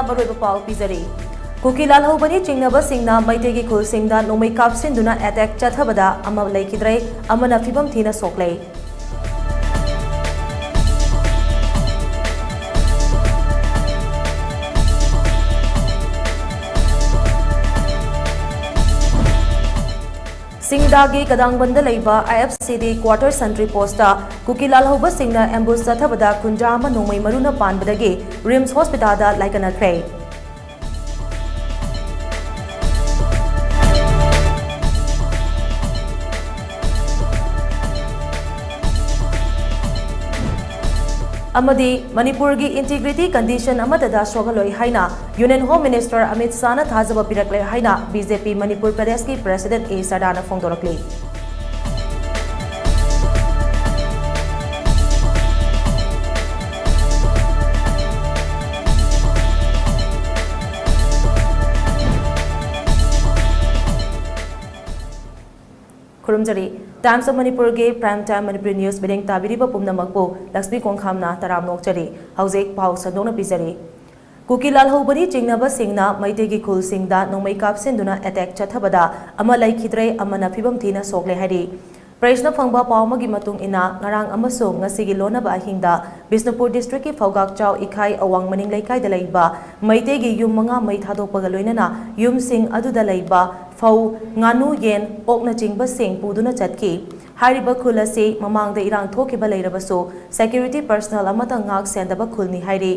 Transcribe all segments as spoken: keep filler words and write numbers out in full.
ꯃꯔꯨꯑꯣꯏꯕ ꯄꯥꯎ ꯄꯤꯖꯔꯤ꯫ ꯀꯨꯀꯤ ꯂꯥꯜꯍꯧꯕꯅꯤ ꯆꯤꯡꯅꯕꯁꯤꯡꯅ ꯃꯩꯇꯩꯒꯤ ꯈꯨꯜꯁꯤꯡꯗ ꯅꯣꯡꯃꯩ ꯀꯥꯞꯁꯤꯟꯗꯨꯅ attack ꯆꯠꯊꯕꯗ ꯑꯃ ꯂꯩꯈꯤꯗ꯭ꯔꯦ, ꯑꯃꯅ ꯐꯤꯕꯝ ꯊꯤꯅ ꯁꯣꯛꯂꯦ꯫ ꯁꯤꯡꯗꯥꯒꯤ ꯀꯗꯥꯡꯕꯟꯗ ꯂꯩꯕ IFCD quarter sentry post ꯀꯨꯀꯤ ꯂꯥꯜꯍꯧꯕꯁꯤꯡꯅ ambush ꯆꯠꯊꯕꯗ ꯀꯨꯟꯖꯥ ꯑꯃ ꯅꯣꯡꯃꯩ ꯃꯔꯨꯅ ꯄꯥꯟꯕꯗꯒꯤ RIMS hospital ꯗ ꯂꯥꯏꯀꯠꯅꯈ꯭ꯔꯦ꯫ ꯑꯃꯗꯤ ꯃꯅꯤꯄꯨꯔꯒꯤ integrity condition ꯑꯃꯠꯇꯗ ꯁꯣꯛꯍꯜꯂꯣꯏ ꯍꯥꯏꯅ Union Home Minister ꯑꯃꯤꯠ ꯁꯥꯍꯅ ꯊꯥꯖꯕ ꯄꯤꯔꯛꯂꯦ ꯍꯥꯏꯅ BJP ꯃꯅꯤꯄꯨꯔ ꯄ꯭ꯔꯗꯦꯁꯀꯤ President A ꯁꯔꯗꯥꯅ ꯐꯣꯡꯗꯣꯔꯛꯂꯤ꯫ ꯈꯨꯔꯨꯝꯖꯔꯤ꯫ Times of ꯃꯅꯤꯄꯨꯔꯒꯤ Prime Time ꯃꯅꯤꯄꯨꯔꯤ news ꯃꯤꯠꯌꯦꯡ ꯇꯥꯕꯤꯔꯤꯕ ꯄꯨꯝꯅꯃꯛꯄꯨ ꯂꯛꯁꯃꯤ ꯀꯣꯡꯈꯥꯝꯅ ꯇꯔꯥꯝꯅ ꯑꯣꯛꯆꯔꯤ꯫ ꯍꯧꯖꯤꯛ ꯄꯥꯎ ꯁꯟꯗꯣꯛꯅ ꯄꯤꯖꯔꯤ꯫ ꯀꯨꯀꯤ ꯂꯥꯜꯍꯧꯕꯅꯤ ꯆꯤꯡꯅꯕꯁꯤꯡꯅ ꯃꯩꯇꯩꯒꯤ ꯈꯨꯜꯁꯤꯡꯗ ꯅꯣꯡꯃꯩ ꯀꯥꯞꯁꯤꯟꯗꯨꯅ attack ꯆꯠꯊꯕꯗ ꯑꯃ ꯂꯩꯈꯤꯗ꯭ꯔꯦ, ꯑꯃꯅ ꯐꯤꯕꯝ ꯊꯤꯅ ꯁꯣꯛꯂꯦ ꯍꯥꯏꯔꯤ꯫ Press ꯅ ꯐꯪꯕ ꯄꯥꯎ ꯑꯃꯒꯤ ꯃꯇꯨꯡ ꯏꯟꯅ, ꯉꯔꯥꯡ ꯑꯃꯁꯨꯡ ꯉꯁꯤꯒꯤ ꯂꯣꯟꯅꯕ ꯑꯍꯤꯡꯗ ꯕꯤꯁꯅꯨꯄꯨꯔ district ꯀꯤ ꯐꯧꯒꯥꯛꯆꯥꯎ ꯏꯈꯥꯏ ꯑꯋꯥꯡ ꯃꯅꯤꯡ ꯂꯩꯀꯥꯏꯗ ꯂꯩꯕ ꯃꯩꯇꯩꯒꯤ ꯌꯨꯝ ꯃꯉꯥ ꯃꯩ ꯊꯥꯗꯣꯛꯄꯒ ꯂꯣꯏꯅꯅ ꯌꯨꯝꯁꯤꯡ ꯑꯗꯨꯗ ꯂꯩꯕ ꯐꯧ, ꯉꯥꯅꯨ, ꯌꯦꯟ, ꯑꯣꯛꯅꯆꯤꯡꯕꯁꯤꯡ ꯄꯨꯗꯨꯅ ꯆꯠꯈꯤ꯫ ꯍꯥꯏꯔꯤꯕ ꯈꯨꯜ ꯑꯁꯤ ꯃꯃꯥꯡꯗ ꯏꯔꯥꯡ ꯊꯣꯛꯈꯤꯕ ꯂꯩꯔꯕꯁꯨ, security personnel ꯑꯃꯠꯇ ꯉꯥꯛ ꯁꯦꯟꯗꯕ ꯈꯨꯜꯅꯤ ꯍꯥꯏꯔꯤ꯫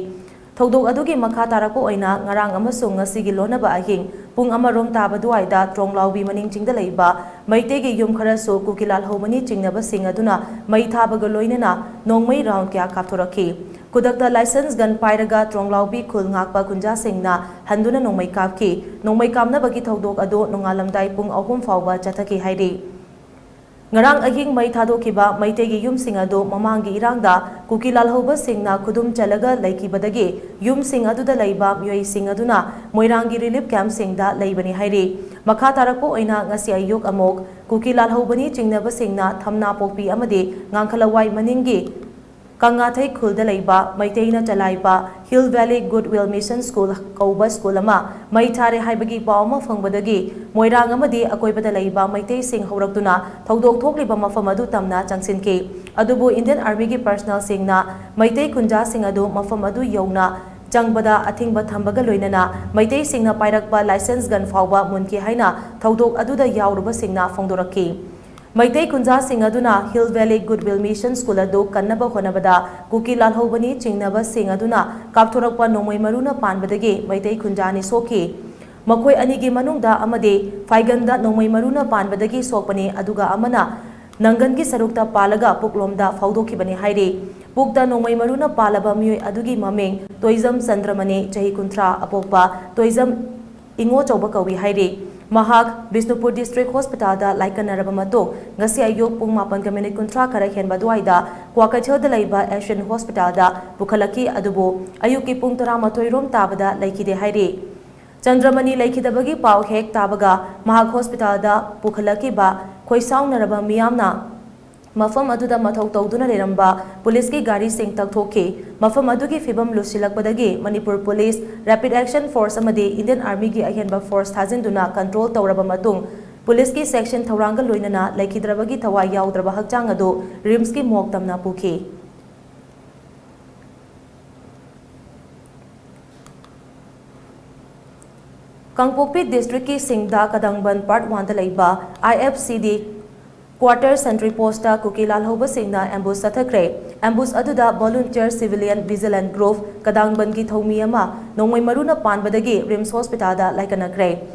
ꯊꯧꯗꯣꯛ ꯑꯗꯨꯒꯤ ꯃꯈꯥ ꯇꯥꯔꯛꯄ ꯑꯣꯏꯅ ꯉꯔꯥꯡ ꯑꯃꯁꯨꯡ ꯉꯁꯤꯒꯤ ꯂꯣꯟꯅꯕ ꯑꯍꯤꯡ ꯄꯨꯡ ꯑꯃꯔꯣꯝ ꯇꯥꯕ ꯑꯗꯨꯋꯥꯏꯗ ꯇ꯭ꯔꯣꯡꯂꯥꯎꯕꯤ ꯃꯅꯤꯡ ꯆꯤꯡꯗ ꯂꯩꯕ ꯃꯩꯇꯩꯒꯤ ꯌꯨꯝ ꯈꯔꯁꯨ ꯀꯨꯀꯤ ꯂꯥꯜꯍꯧꯕꯅꯤ ꯆꯤꯡꯅꯕꯁꯤꯡ ꯑꯗꯨꯅ ꯃꯩ ꯊꯥꯕꯒ ꯂꯣꯏꯅꯅ ꯅꯣꯡꯃꯩ round ꯀꯌꯥ ꯀꯥꯞꯊꯣꯔꯛꯈꯤ꯫ ꯈꯨꯗꯛꯇ licence gun ꯄꯥꯏꯔꯒ ꯇ꯭ꯔꯣꯡꯂꯥꯎꯕꯤ ꯈꯨꯜ ꯉꯥꯛꯄ ꯈꯨꯟꯖꯥꯁꯤꯡꯅ ꯍꯟꯗꯨꯅ ꯅꯣꯡꯃꯩ ꯀꯥꯞꯈꯤ꯫ ꯅꯣꯡꯃꯩ ꯀꯥꯞꯅꯕꯒꯤ ꯊꯧꯗꯣꯛ ꯑꯗꯨ ꯅꯣꯡꯉꯥꯜꯂꯝꯗꯥꯏ ꯄꯨꯡ ꯑꯍꯨꯝ ꯐꯥꯎꯕ ꯆꯠꯊꯈꯤ ꯍꯥꯏꯔꯤ꯫ ꯉꯔꯥꯡ ꯑꯍꯤꯡ ꯃꯩ ꯊꯥꯗꯣꯛꯈꯤꯕ ꯃꯩꯇꯩꯒꯤ ꯌꯨꯝꯁꯤꯡ ꯑꯗꯨ ꯃꯃꯥꯡꯒꯤ ꯏꯔꯥꯡꯗ ꯀꯨꯀꯤ ꯂꯥꯜꯍꯧꯕꯁꯤꯡꯅ ꯈꯨꯗꯨꯝ ꯆꯜꯂꯒ ꯂꯩꯈꯤꯕꯗꯒꯤ ꯌꯨꯝꯁꯤꯡ ꯑꯗꯨꯗ ꯂꯩꯕ ꯃꯤꯑꯣꯏꯁꯤꯡ ꯑꯗꯨꯅ ꯃꯣꯏꯔꯥꯡꯒꯤ relief camp ꯁꯤꯡꯗ ꯂꯩꯕꯅꯤ ꯍꯥꯏꯔꯤ꯫ ꯃꯈꯥ ꯇꯥꯔꯛꯄ ꯑꯣꯏꯅ ꯉꯁꯤ ꯑꯌꯨꯛ ꯑꯃꯨꯛ ꯀꯨꯀꯤ ꯂꯥꯜꯍꯧꯕꯅꯤ ꯆꯤꯡꯅꯕꯁꯤꯡꯅ ꯊꯝꯅꯥꯄꯣꯛꯄꯤ ꯑꯃꯗꯤ ꯉꯥꯡꯈꯂꯋꯥꯏ ꯃꯅꯤꯡꯒꯤ ꯀꯪꯉꯥꯊꯩ ꯈꯨꯜꯗ ꯂꯩꯕ ꯃꯩꯇꯩꯅ ꯆꯂꯥꯏꯕ Hill Valley Goodwill Mission School ꯀꯧꯕ ꯁ꯭ꯀꯨꯜ ꯑꯃ ꯃꯩ ꯊꯥꯔꯦ ꯍꯥꯏꯕꯒꯤ ꯄꯥꯎ ꯑꯃ ꯐꯪꯕꯗꯒꯤ ꯃꯣꯏꯔꯥꯡ ꯑꯃꯗꯤ ꯑꯀꯣꯏꯕꯗ ꯂꯩꯕ ꯃꯩꯇꯩꯁꯤꯡ ꯍꯧꯔꯛꯇꯨꯅ ꯊꯧꯗꯣꯛ ꯊꯣꯛꯂꯤꯕ ꯃꯐꯝ ꯑꯗꯨ ꯇꯝꯅ ꯆꯪꯁꯤꯟꯈꯤ꯫ ꯑꯗꯨꯕꯨ Indian Armyꯒꯤ personnelꯁꯤꯡꯅ ꯃꯩꯇꯩ ꯈꯨꯟꯖꯥꯁꯤꯡ ꯑꯗꯨ ꯃꯐꯝ ꯑꯗꯨ ꯌꯧꯅ ꯆꯪꯕꯗ ꯑꯊꯤꯡꯕ ꯊꯝꯕꯒ ꯂꯣꯏꯅꯅ ꯃꯩꯇꯩꯁꯤꯡꯅ ꯄꯥꯏꯔꯛꯄ license gun ꯐꯥꯎꯕ ꯃꯨꯟꯈꯤ ꯍꯥꯏꯅ ꯊꯧꯗꯣꯛ ꯑꯗꯨꯗ ꯌꯥꯎꯔꯨꯕꯁꯤꯡꯅ ꯐꯣꯡꯗꯣꯔꯛꯈꯤ꯫ ꯃꯩꯇꯩ ꯈꯨꯟꯖꯥꯁꯤꯡ ꯑꯗꯨꯅ Hill Valley Goodwill Mission School ꯑꯗꯨ ꯀꯟꯅꯕ ꯍꯣꯠꯅꯕꯗ ꯀꯨꯀꯤ ꯂꯥꯜꯍꯧꯕꯅꯤ ꯆꯤꯡꯅꯕꯁꯤꯡ ꯑꯗꯨꯅ ꯀꯥꯞꯊꯣꯔꯛꯄ ꯅꯣꯡꯃꯩ ꯃꯔꯨꯅ ꯄꯥꯟꯕꯗꯒꯤ ꯃꯩꯇꯩ ꯈꯨꯟꯖꯥ ꯑꯅꯤ ꯁꯣꯛꯈꯤ꯫ ꯃꯈꯣꯏ ꯑꯅꯤꯒꯤ ꯃꯅꯨꯡꯗ ꯑꯃꯗꯤ ꯐꯥꯏꯒꯟꯗ ꯅꯣꯡꯃꯩ ꯃꯔꯨꯅ ꯄꯥꯟꯕꯗꯒꯤ ꯁꯣꯛꯄꯅꯤ, ꯑꯗꯨꯒ ꯑꯃꯅ ꯅꯪꯒꯟꯒꯤ ꯁꯔꯨꯛꯇ ꯄꯥꯜꯂꯒ ꯄꯨꯛꯂꯣꯝꯗ ꯐꯥꯎꯗꯣꯛꯈꯤꯕꯅꯤ ꯍꯥꯏꯔꯤ꯫ ꯄꯨꯛꯇ ꯅꯣꯡꯃꯩ ꯃꯔꯨꯅ ꯄꯥꯜꯂꯕ ꯃꯤꯑꯣꯏ ꯑꯗꯨꯒꯤ ꯃꯃꯤꯡ ꯇꯣꯏꯖꯝ ꯆꯟꯗ꯭ꯔꯃꯅꯤ, ꯆꯍꯤ ꯀꯨꯟꯊ꯭ꯔꯥ, ꯑꯄꯣꯛꯄ ꯇꯣꯏꯖꯝ ꯏꯉꯣꯆꯧꯕ ꯀꯧꯏ ꯍꯥꯏꯔꯤ꯫ ꯃꯍꯥꯛ ꯕꯤꯁꯅꯨꯄꯨꯔ District Hospitalꯗ ꯂꯥꯏꯀꯠꯅꯔꯕ ꯃꯇꯨꯡ ꯉꯁꯤ ꯑꯌꯨꯛ ꯄꯨꯡ ꯃꯥꯄꯟꯒ ꯃꯤꯅꯤꯠ ꯀꯨꯟꯊ꯭ꯔꯥ ꯈꯔ ꯍꯦꯟꯕ ꯑꯗꯨꯋꯥꯏꯗ ꯀ꯭ꯋꯥꯀꯩꯊꯦꯜꯗ ꯂꯩꯕ Asian Hospitalꯗ ꯄꯨꯈꯠꯂꯛꯈꯤ, ꯑꯗꯨꯕꯨ ꯑꯌꯨꯛꯀꯤ ꯄꯨꯡ ꯇꯔꯥꯃꯥꯊꯣꯏ ꯔꯣꯝ ꯇꯥꯕꯗ ꯂꯩꯈꯤꯗꯦ ꯍꯥꯏꯔꯤ꯫ ꯆꯟꯗ꯭ꯔꯃꯅꯤ ꯂꯩꯈꯤꯗꯕꯒꯤ ꯄꯥꯎ ꯍꯦꯛ ꯇꯥꯕꯒ ꯃꯍꯥꯛ hospitalꯗ ꯄꯨꯈꯠꯂꯛꯈꯤꯕ ꯈꯣꯏꯁꯥꯎꯅꯔꯕ ꯃꯤꯌꯥꯝꯅ ꯃꯐꯝ ꯑꯗꯨꯗ ꯃꯊꯧ ꯇꯧꯗꯨꯅ ꯂꯩꯔꯝꯕ ꯄꯨꯂꯤꯁꯀꯤ ꯒꯥꯔꯤꯁꯤꯡ ꯇꯛꯊꯣꯛꯈꯤ꯫ ꯃꯐꯝ ꯑꯗꯨꯒꯤ ꯐꯤꯕꯝ ꯂꯨꯁꯤꯜꯂꯛꯄꯗꯒꯤ Manipur police Rapid Action Force ꯑꯃꯗꯤ Indian Armyꯒꯤ ꯑꯍꯦꯟꯕ force ꯊꯥꯖꯤꯟꯗꯨꯅ control ꯇꯧꯔꯕ ꯃꯇꯨꯡ ꯄꯨꯂꯤꯁꯀꯤ section ꯊꯧꯔꯥꯡꯒ ꯂꯣꯏꯅꯅ ꯂꯩꯈꯤꯗ꯭ꯔꯕꯒꯤ ꯊꯋꯥꯏ ꯌꯥꯎꯗ꯭ꯔꯕ ꯍꯛꯆꯥꯡ ꯑꯗꯨ RIMSꯀꯤ morgue ꯇꯝꯅ ꯄꯨꯈꯤ꯫ ꯀꯥꯡꯄꯣꯛꯄꯤ Districtꯀꯤ ꯁꯤꯡꯗꯥ ꯀꯗꯥꯡꯕꯟ Part Oneꯗ ꯂꯩꯕ IFCD quarter sentry postꯇ ꯀꯨꯀꯤ ꯂꯥꯜꯍꯧꯕꯁꯤꯡꯅ ambush ꯆꯠꯊꯈ꯭ꯔꯦ꯫ Ambush ꯑꯗꯨꯗ volunteer civilian vigilant group ꯀꯗꯥꯡꯕꯟꯒꯤ ꯊꯧꯃꯤ ꯑꯃ ꯅꯣꯡꯃꯩ ꯃꯔꯨꯅ ꯄꯥꯟꯕꯗꯒꯤ RIMS Hospitalꯗ ꯂꯥꯏꯀꯠꯅꯈ꯭ꯔꯦ꯫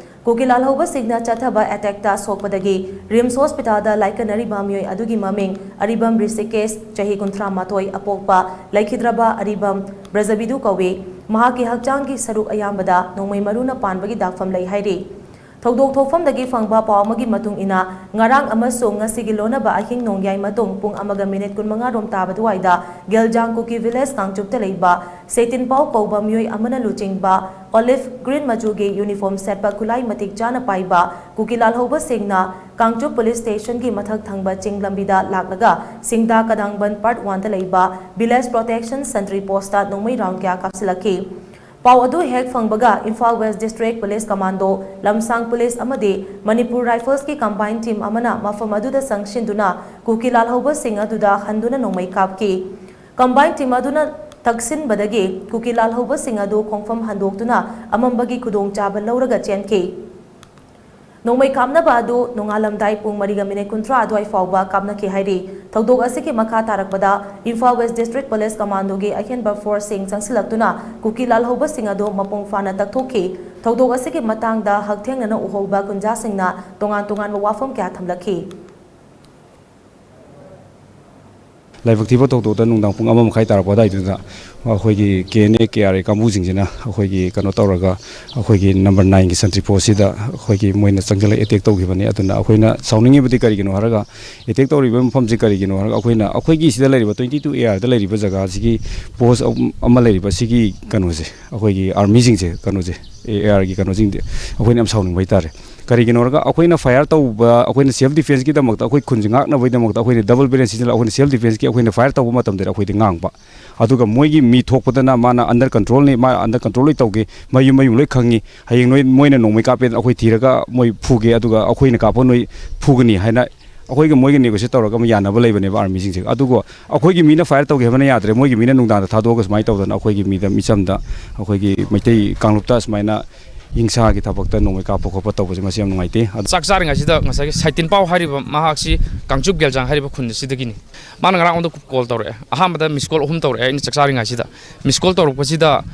ꯀꯨꯀꯤ ꯂꯥꯜꯍꯧꯕꯁꯤꯡꯅ ꯆꯠꯊꯕ attackꯇ ꯁꯣꯛꯄꯗꯒꯤ RIMS Hospitalꯗ ꯂꯥꯏꯀꯠꯅꯔꯤꯕ ꯃꯤꯑꯣꯏ ꯑꯗꯨꯒꯤ ꯃꯃꯤꯡ ꯑꯔꯤꯕꯝ ꯔꯤꯁꯤꯀꯦꯁ, ꯆꯍꯤ ꯀꯨꯟꯊ꯭ꯔꯥ ꯃꯥꯊꯣꯏ, ꯑꯄꯣꯛꯄ, ꯂꯩꯈꯤꯗ꯭ꯔꯕ ꯑꯔꯤꯕꯝ ꯕ꯭ꯔꯖꯕꯤꯗꯨ ꯀꯧꯏ꯫ ꯃꯍꯥꯛꯀꯤ ꯍꯛꯆꯥꯡꯒꯤ ꯁꯔꯨꯛ ꯑꯌꯥꯝꯕꯗ ꯅꯣꯡꯃꯩ ꯃꯔꯨꯅ ꯄꯥꯟꯕꯒꯤ ꯗꯥꯛꯐꯝ ꯂꯩ ꯍꯥꯏꯔꯤ꯫ ꯊꯧꯗꯣꯛ ꯊꯣꯛꯐꯝꯗꯒꯤ ꯐꯪꯕ ꯄꯥꯎ ꯑꯃꯒꯤ ꯃꯇꯨꯡ ꯏꯟꯅ, ꯉꯔꯥꯡ ꯑꯃꯁꯨꯡ ꯉꯁꯤꯒꯤ ꯂꯣꯟꯅꯕ ꯑꯍꯤꯡ ꯅꯣꯡꯌꯥꯏ ꯃꯇꯨꯡ ꯄꯨꯡ ꯑꯃꯒ ꯃꯤꯅꯤꯠ ꯀꯨꯟꯃꯉꯥ ꯔꯣꯝ ꯇꯥꯕ ꯑꯗꯨꯋꯥꯏꯗ ꯒꯦꯜꯖꯥꯡ ꯀꯨꯀꯤ ꯚꯤꯂꯦꯖ ꯀꯥꯡꯆꯨꯞꯇ ꯂꯩꯕ ꯁꯦꯇꯤꯟꯄꯥꯎ ꯀꯧꯕ ꯃꯤꯑꯣꯏ ꯑꯃꯅ ꯂꯨꯆꯤꯡꯕ ꯑꯣꯂꯤꯚ ꯒ꯭ꯔꯤꯟ ꯃꯆꯨꯒꯤ ꯌꯨꯅꯤꯐꯣꯔꯝ ꯁꯦꯠꯄ ꯈꯨꯠꯂꯥꯏ ꯃꯇꯤꯛ ꯆꯥꯅ ꯄꯥꯏꯕ ꯀꯨꯀꯤ ꯂꯥꯜꯍꯧꯕꯁꯤꯡꯅ ꯀꯥꯡꯆꯨꯞ ꯄꯨꯂꯤꯁ ꯁ꯭ꯇꯦꯁꯟꯒꯤ ꯃꯊꯛ ꯊꯪꯕ ꯆꯤꯡ ꯂꯝꯕꯤꯗ ꯂꯥꯛꯂꯒ ꯁꯤꯡꯗꯥ ꯀꯗꯥꯡꯕꯟ ꯄꯥꯔꯠ ꯋꯥꯟꯗ ꯂꯩꯕ ꯚꯤꯂꯦꯖ ꯄ꯭ꯔꯣꯇꯦꯛꯁꯟ ꯁꯦꯟꯇ꯭ꯔꯤ ꯄꯣꯁꯇ ꯅꯣꯡꯃꯩ ꯔꯥꯎꯟ ꯀꯌꯥ ꯀꯥꯞꯁꯤꯜꯂꯛꯈꯤ꯫ ꯄꯥꯎ ꯑꯗꯨ ꯍꯦꯛ ꯐꯪꯕꯒ Imphal west district police commando, Lamsang police ꯑꯃꯗꯤ ꯃꯅꯤꯄꯨꯔ ꯔꯥꯏꯐꯜꯁꯀꯤ ꯀꯝꯕꯥꯏꯟ ꯇꯤꯝ ꯑꯃꯅ ꯃꯐꯝ ꯑꯗꯨꯗ ꯆꯪꯁꯤꯟꯗꯨꯅ ꯀꯨꯀꯤ ꯂꯥꯜꯍꯧꯕꯁꯤꯡ ꯑꯗꯨꯗ ꯍꯟꯗꯨꯅ ꯅꯣꯡꯃꯩ ꯀꯥꯞꯈꯤ꯫ ꯀꯝꯕꯥꯏꯟ ꯇꯤꯝ ꯑꯗꯨꯅ ꯇꯛꯁꯤꯟꯕꯗꯒꯤ ꯀꯨꯀꯤ ꯂꯥꯜꯍꯧꯕꯁꯤꯡ ꯑꯗꯨ ꯈꯣꯡꯐꯝ ꯍꯟꯗꯣꯛꯇꯨꯅ ꯑꯃꯝꯕꯒꯤ ꯈꯨꯗꯣꯡꯆꯥꯕ ꯂꯧꯔꯒ ꯆꯦꯟꯈꯤ꯫ ꯅꯣꯡꯃꯩ ꯀꯥꯞꯅꯕ ꯑꯗꯨ ꯅꯣꯡꯉꯥꯜꯂꯝꯗꯥꯏ ꯄꯨꯡ ꯃꯔꯤꯒ ꯃꯤꯅꯤꯠ ꯀꯨꯟꯊ꯭ꯔꯥ ꯑꯗꯨꯋꯥꯏ ꯐꯥꯎꯕ ꯀꯥꯞꯅꯈꯤ ꯍꯥꯏꯔꯤ꯫ ꯊꯧꯗꯣꯛ ꯑꯁꯤꯒꯤ ꯃꯈꯥ ꯇꯥꯔꯛꯄꯗ ꯏꯝꯐꯥꯜ ꯋꯦꯁ ꯗꯤꯁꯇ꯭ꯔꯤꯛ ꯄꯨꯂꯤꯁ ꯀꯃꯥꯟꯗꯣꯒꯤ ꯑꯍꯦꯟꯕ ꯐꯣꯔꯁꯁꯤꯡ ꯆꯪꯁꯤꯜꯂꯛꯇꯨꯅ ꯀꯨꯀꯤ ꯂꯥꯜꯍꯧꯕꯁꯤꯡ ꯑꯗꯨ ꯃꯄꯨꯡ ꯐꯥꯅ ꯇꯛꯊꯣꯛꯈꯤ꯫ ꯊꯧꯗꯣꯛ ꯑꯁꯤꯒꯤ ꯃꯇꯥꯡꯗ ꯍꯛꯊꯦꯡꯅꯅ ꯎꯍꯧꯕ ꯈꯨꯟꯖꯥꯁꯤꯡꯅ ꯇꯣꯉꯥꯟ ꯇꯣꯉꯥꯟꯕ ꯋꯥꯐꯝ ꯀꯌꯥ ꯊꯝꯂꯛꯈꯤ꯫ ꯂꯥꯏꯕꯛ ꯊꯤꯕ ꯊꯧꯗꯣꯛꯇ ꯅꯨꯡꯗꯥꯡ ꯄꯨꯡ ꯑꯃ ꯃꯈꯥꯏ ꯇꯥꯔꯛꯄ ꯑꯗꯨꯋꯥꯏꯗꯨꯗ ꯑꯩꯈꯣꯏꯒꯤ ꯀꯦ N A K R A ꯀꯥꯡꯕꯨꯁꯤꯡꯁꯤꯅ ꯑꯩꯈꯣꯏꯒꯤ ꯀꯩꯅꯣ ꯇꯧꯔꯒ ꯑꯩꯈꯣꯏꯒꯤ ꯅꯝꯕꯔ ꯅꯥꯏꯟꯒꯤ ꯁꯟꯇ꯭ꯔꯤ ꯄꯣꯁꯁꯤꯗ ꯑꯩꯈꯣꯏꯒꯤ ꯃꯣꯏꯅ ꯆꯪꯁꯤꯜꯂꯒ ꯑꯦꯇꯦꯛ ꯇꯧꯈꯤꯕꯅꯤ꯫ ꯑꯗꯨꯅ ꯑꯩꯈꯣꯏꯅ ꯁꯥꯎꯅꯤꯡꯉꯤꯕꯗꯤ ꯀꯔꯤꯒꯤꯅꯣ ꯍꯥꯏꯔꯒ ꯑꯦꯇꯦꯛ ꯇꯧꯔꯤꯕ ꯃꯐꯝꯁꯤ ꯀꯔꯤꯒꯤꯅꯣ ꯍꯥꯏꯔꯒ ꯑꯩꯈꯣꯏꯅ ꯑꯩꯈꯣꯏꯒꯤ ꯁꯤꯗ ꯂꯩꯔꯤꯕ ꯇ꯭ꯋꯦꯟꯇꯤ ꯇꯨ ꯑꯦ ꯑꯥꯔꯗ ꯂꯩꯔꯤꯕ ꯖꯒꯥꯁꯤꯒꯤ ꯄꯣꯁ ꯑꯃ ꯂꯩꯔꯤꯕ ꯁꯤꯒꯤ ꯀꯩꯅꯣꯁꯦ ꯑꯩꯈꯣꯏꯒꯤ ꯑꯥꯔꯃꯤꯁꯤꯡꯁꯦ ꯀꯩꯅꯣꯁꯦ ꯑꯦ ꯑꯥꯔꯒꯤ ꯀꯩꯅꯣꯁꯤꯡꯗꯤ ꯑꯩꯈꯣꯏꯅ ꯌꯥꯝ ꯁꯥꯎꯅꯤꯡꯕ ꯍꯥꯏꯇꯥꯔꯦ꯫ ꯀꯔꯤꯒꯤꯅꯣ ꯍꯥꯏꯔꯒ ꯑꯩꯈꯣꯏꯅ ꯐꯥꯏꯌꯔ ꯇꯧꯕ ꯑꯩꯈꯣꯏꯅ ꯁꯦꯜꯐ ꯗꯤꯐꯦꯟꯁꯀꯤꯗꯃꯛꯇ ꯑꯩꯈꯣꯏ ꯈꯨꯟꯁꯦ ꯉꯥꯛꯅꯕꯒꯤꯗꯃꯛꯇ ꯑꯩꯈꯣꯏꯅ ꯗꯕꯜ ꯕꯦꯔꯦꯜ ꯁꯤꯖꯤꯟꯅ ꯑꯩꯈꯣꯏꯅ ꯁꯦꯜꯐ ꯗꯤꯐꯦꯟꯁꯀꯤ ꯑꯩꯈꯣꯏꯅ ꯐꯥꯏꯌꯔ ꯇꯧꯕ ꯃꯇꯝꯗꯗꯤ ꯑꯩꯈꯣꯏꯗꯤ ꯉꯥꯡꯕ꯫ ꯑꯗꯨꯒ ꯃꯣꯏꯒꯤ ꯃꯤ ꯊꯣꯛꯄꯗꯅ ꯃꯥꯅ ꯑꯟꯗꯔ ꯀꯟꯇ꯭ꯔꯣꯜꯅꯤ, ꯃꯥ ꯑꯟꯗꯔ ꯀꯟꯇ꯭ꯔꯣꯜ ꯂꯣꯏ ꯇꯧꯒꯦ, ꯃꯌꯨꯝ ꯃꯌꯨꯝ ꯂꯣꯏ ꯈꯪꯉꯤ, ꯍꯌꯦꯡ ꯅꯣꯏ ꯃꯣꯏꯅ ꯅꯣꯡꯃꯩ ꯀꯥꯞꯄꯦꯗꯅ ꯑꯩꯈꯣꯏ ꯊꯤꯔꯒ ꯃꯣꯏ ꯐꯨꯒꯦ, ꯑꯗꯨꯒ ꯑꯩꯈꯣꯏꯅ ꯀꯥꯞꯄ ꯅꯣꯏ ꯐꯨꯒꯅꯤ ꯍꯥꯏꯅ ꯑꯩꯈꯣꯏꯒ ꯃꯣꯏꯒ ꯅꯦꯒꯣꯁꯤꯌꯦꯠ ꯇꯧꯔꯒ ꯑꯃ ꯌꯥꯅꯕ ꯂꯩꯕꯅꯦꯕ ꯑꯥꯔꯃꯤꯁꯤꯡꯁꯦ꯫ ꯑꯗꯨꯒ ꯑꯩꯈꯣꯏꯒꯤ ꯃꯤꯅ ꯐꯥꯏꯌꯔ ꯇꯧꯒꯦ ꯍꯥꯏꯕꯅ ꯌꯥꯗ꯭ꯔꯦ, ꯃꯣꯏꯒꯤ ꯃꯤꯅ ꯅꯨꯡꯗꯥꯡꯗ ꯊꯥꯗꯣꯛꯑꯒ ꯁꯨꯃꯥꯏꯅ ꯇꯧꯗꯅ ꯑꯩꯈꯣꯏꯒꯤ ꯃꯤꯗ, ꯃꯤꯆꯝꯗ, ꯑꯩꯈꯣꯏꯒꯤ ꯃꯩꯇꯩ ꯀꯥꯡꯂꯨꯞꯇ ꯁꯨꯃꯥꯏꯅ ꯍꯤꯡꯁꯥꯒꯤ ꯊꯕꯛꯇ ꯅꯣꯡꯃꯩ ꯀꯥꯞꯄ ꯈꯣꯠꯄ ꯇꯧꯕꯁꯦ ꯃꯁꯤ ꯌꯥꯝ ꯅꯨꯡꯉꯥꯏꯇꯦ꯫ ꯑꯗꯣ ꯆꯥꯛ ꯆꯥꯔꯤꯉꯩꯁꯤꯗ ꯉꯁꯥꯏꯒꯤ ꯁꯥꯏꯇꯤꯟꯄꯥꯎ ꯍꯥꯏꯔꯤꯕ ꯃꯍꯥꯛꯁꯤ ꯀꯥꯡꯆꯨꯞ ꯒꯦꯜꯖꯥꯡ ꯍꯥꯏꯔꯤꯕ ꯈꯨꯟ ꯑꯁꯤꯗꯒꯤꯅꯤ꯫ ꯃꯥꯅ ꯉꯔꯥꯡ ꯑꯩꯉꯣꯟꯗ ꯀꯣꯜ ꯇꯧꯔꯛꯑꯦ꯫ ꯑꯍꯥꯟꯕꯗ ꯃꯤꯁ ꯀꯣꯜ ꯑꯍꯨꯝ ꯇꯧꯔꯛꯑꯦ ꯑꯩꯅ ꯆꯥꯛ ꯆꯥꯔꯤꯉꯩꯁꯤꯗ꯫ ꯃꯤꯁ ꯀꯣꯜ ꯇꯧꯔꯛꯄꯁꯤꯗ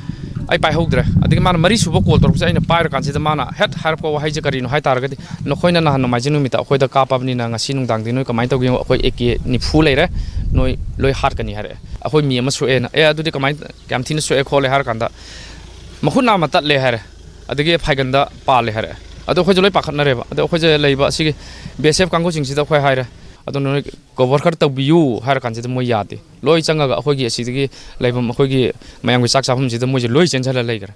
ꯑꯩ ꯄꯥꯏꯍꯧꯗ꯭ꯔꯦ꯫ ꯑꯗꯒꯤ ꯃꯥꯅ ꯃꯔꯤꯁꯨꯕ ꯀꯣꯜ ꯇꯧꯔꯛꯄꯁꯦ ꯑꯩꯅ ꯄꯥꯏꯔꯀꯥꯟꯁꯤꯗ ꯃꯥꯅ ꯍꯦꯠ ꯍꯥꯏꯔꯛꯄ ꯋꯥꯍꯩꯁꯦ ꯀꯔꯤꯅꯣ ꯍꯥꯏ ꯇꯥꯔꯒꯗꯤ, "ꯅꯈꯣꯏꯅ ꯅꯍꯥꯟ ꯅꯣꯡꯃꯥꯏꯖꯤꯡ ꯅꯨꯃꯤꯠꯇ ꯑꯩꯈꯣꯏꯗ ꯀꯥꯞꯄꯕꯅꯤꯅ ꯉꯁꯤ ꯅꯨꯡꯗꯥꯡꯗꯤ ꯅꯣꯏ ꯀꯃꯥꯏꯅ ꯇꯧꯒꯦ ꯌꯦꯡꯉꯣ, ꯑꯩꯈꯣꯏ ꯑꯦ ꯀꯦ ꯅꯤꯐꯨ ꯂꯩꯔꯦ, ꯅꯣꯏ ꯂꯣꯏ ꯍꯥꯠꯀꯅꯤ" ꯍꯥꯏꯔꯛꯑꯦ꯫ "ꯑꯩꯈꯣꯏ ꯃꯤ ꯑꯃ ꯁꯣꯛꯑꯦꯅ"꯫ "ꯑꯦ, ꯑꯗꯨꯗꯤ ꯀꯃꯥꯏꯅ, ꯀꯌꯥꯝ ꯊꯤꯅ ꯁꯣꯛꯑꯦ ꯈꯣꯠꯂꯦ?" ꯍꯥꯏꯔꯀꯥꯟꯗ, "ꯃꯈꯨꯠ ꯅꯥꯝꯃ ꯇꯠꯂꯦ" ꯍꯥꯏꯔꯦ, "ꯑꯗꯒꯤ ꯐꯥꯏꯒꯟꯗ ꯄꯥꯜꯂꯦ" ꯍꯥꯏꯔꯛꯑꯦ꯫ ꯑꯗꯣ ꯑꯩꯈꯣꯏꯁꯨ ꯂꯣꯏ ꯄꯥꯈꯠꯅꯔꯦꯕ꯫ ꯑꯗꯣ ꯑꯩꯈꯣꯏꯁꯦ ꯂꯩꯕ ꯑꯁꯤꯒꯤ ꯕꯤ ꯑꯦꯁ ꯑꯦꯐ ꯀꯥꯡꯕꯨꯁꯤꯡꯁꯤꯗ ꯑꯩꯈꯣꯏ ꯍꯥꯏꯔꯦ, ꯑꯗꯣ ꯅꯣꯏ ꯀꯣꯚꯔ ꯈꯔ ꯇꯧꯕꯤꯌꯨ ꯍꯥꯏꯔ ꯀꯥꯟꯁꯤꯗ ꯃꯣꯏ ꯌꯥꯗꯦ꯫ ꯂꯣꯏ ꯆꯪꯉꯒ ꯑꯩꯈꯣꯏꯒꯤ ꯑꯁꯤꯗꯒꯤ ꯂꯩꯐꯝ ꯑꯩꯈꯣꯏꯒꯤ ꯃꯌꯥꯝꯒꯤ ꯆꯥꯛ ꯆꯥꯐꯝꯁꯤꯗ ꯃꯣꯏꯁꯦ ꯂꯣꯏ ꯆꯦꯟꯁꯤꯜꯂ ꯂꯩꯈ꯭ꯔꯦ꯫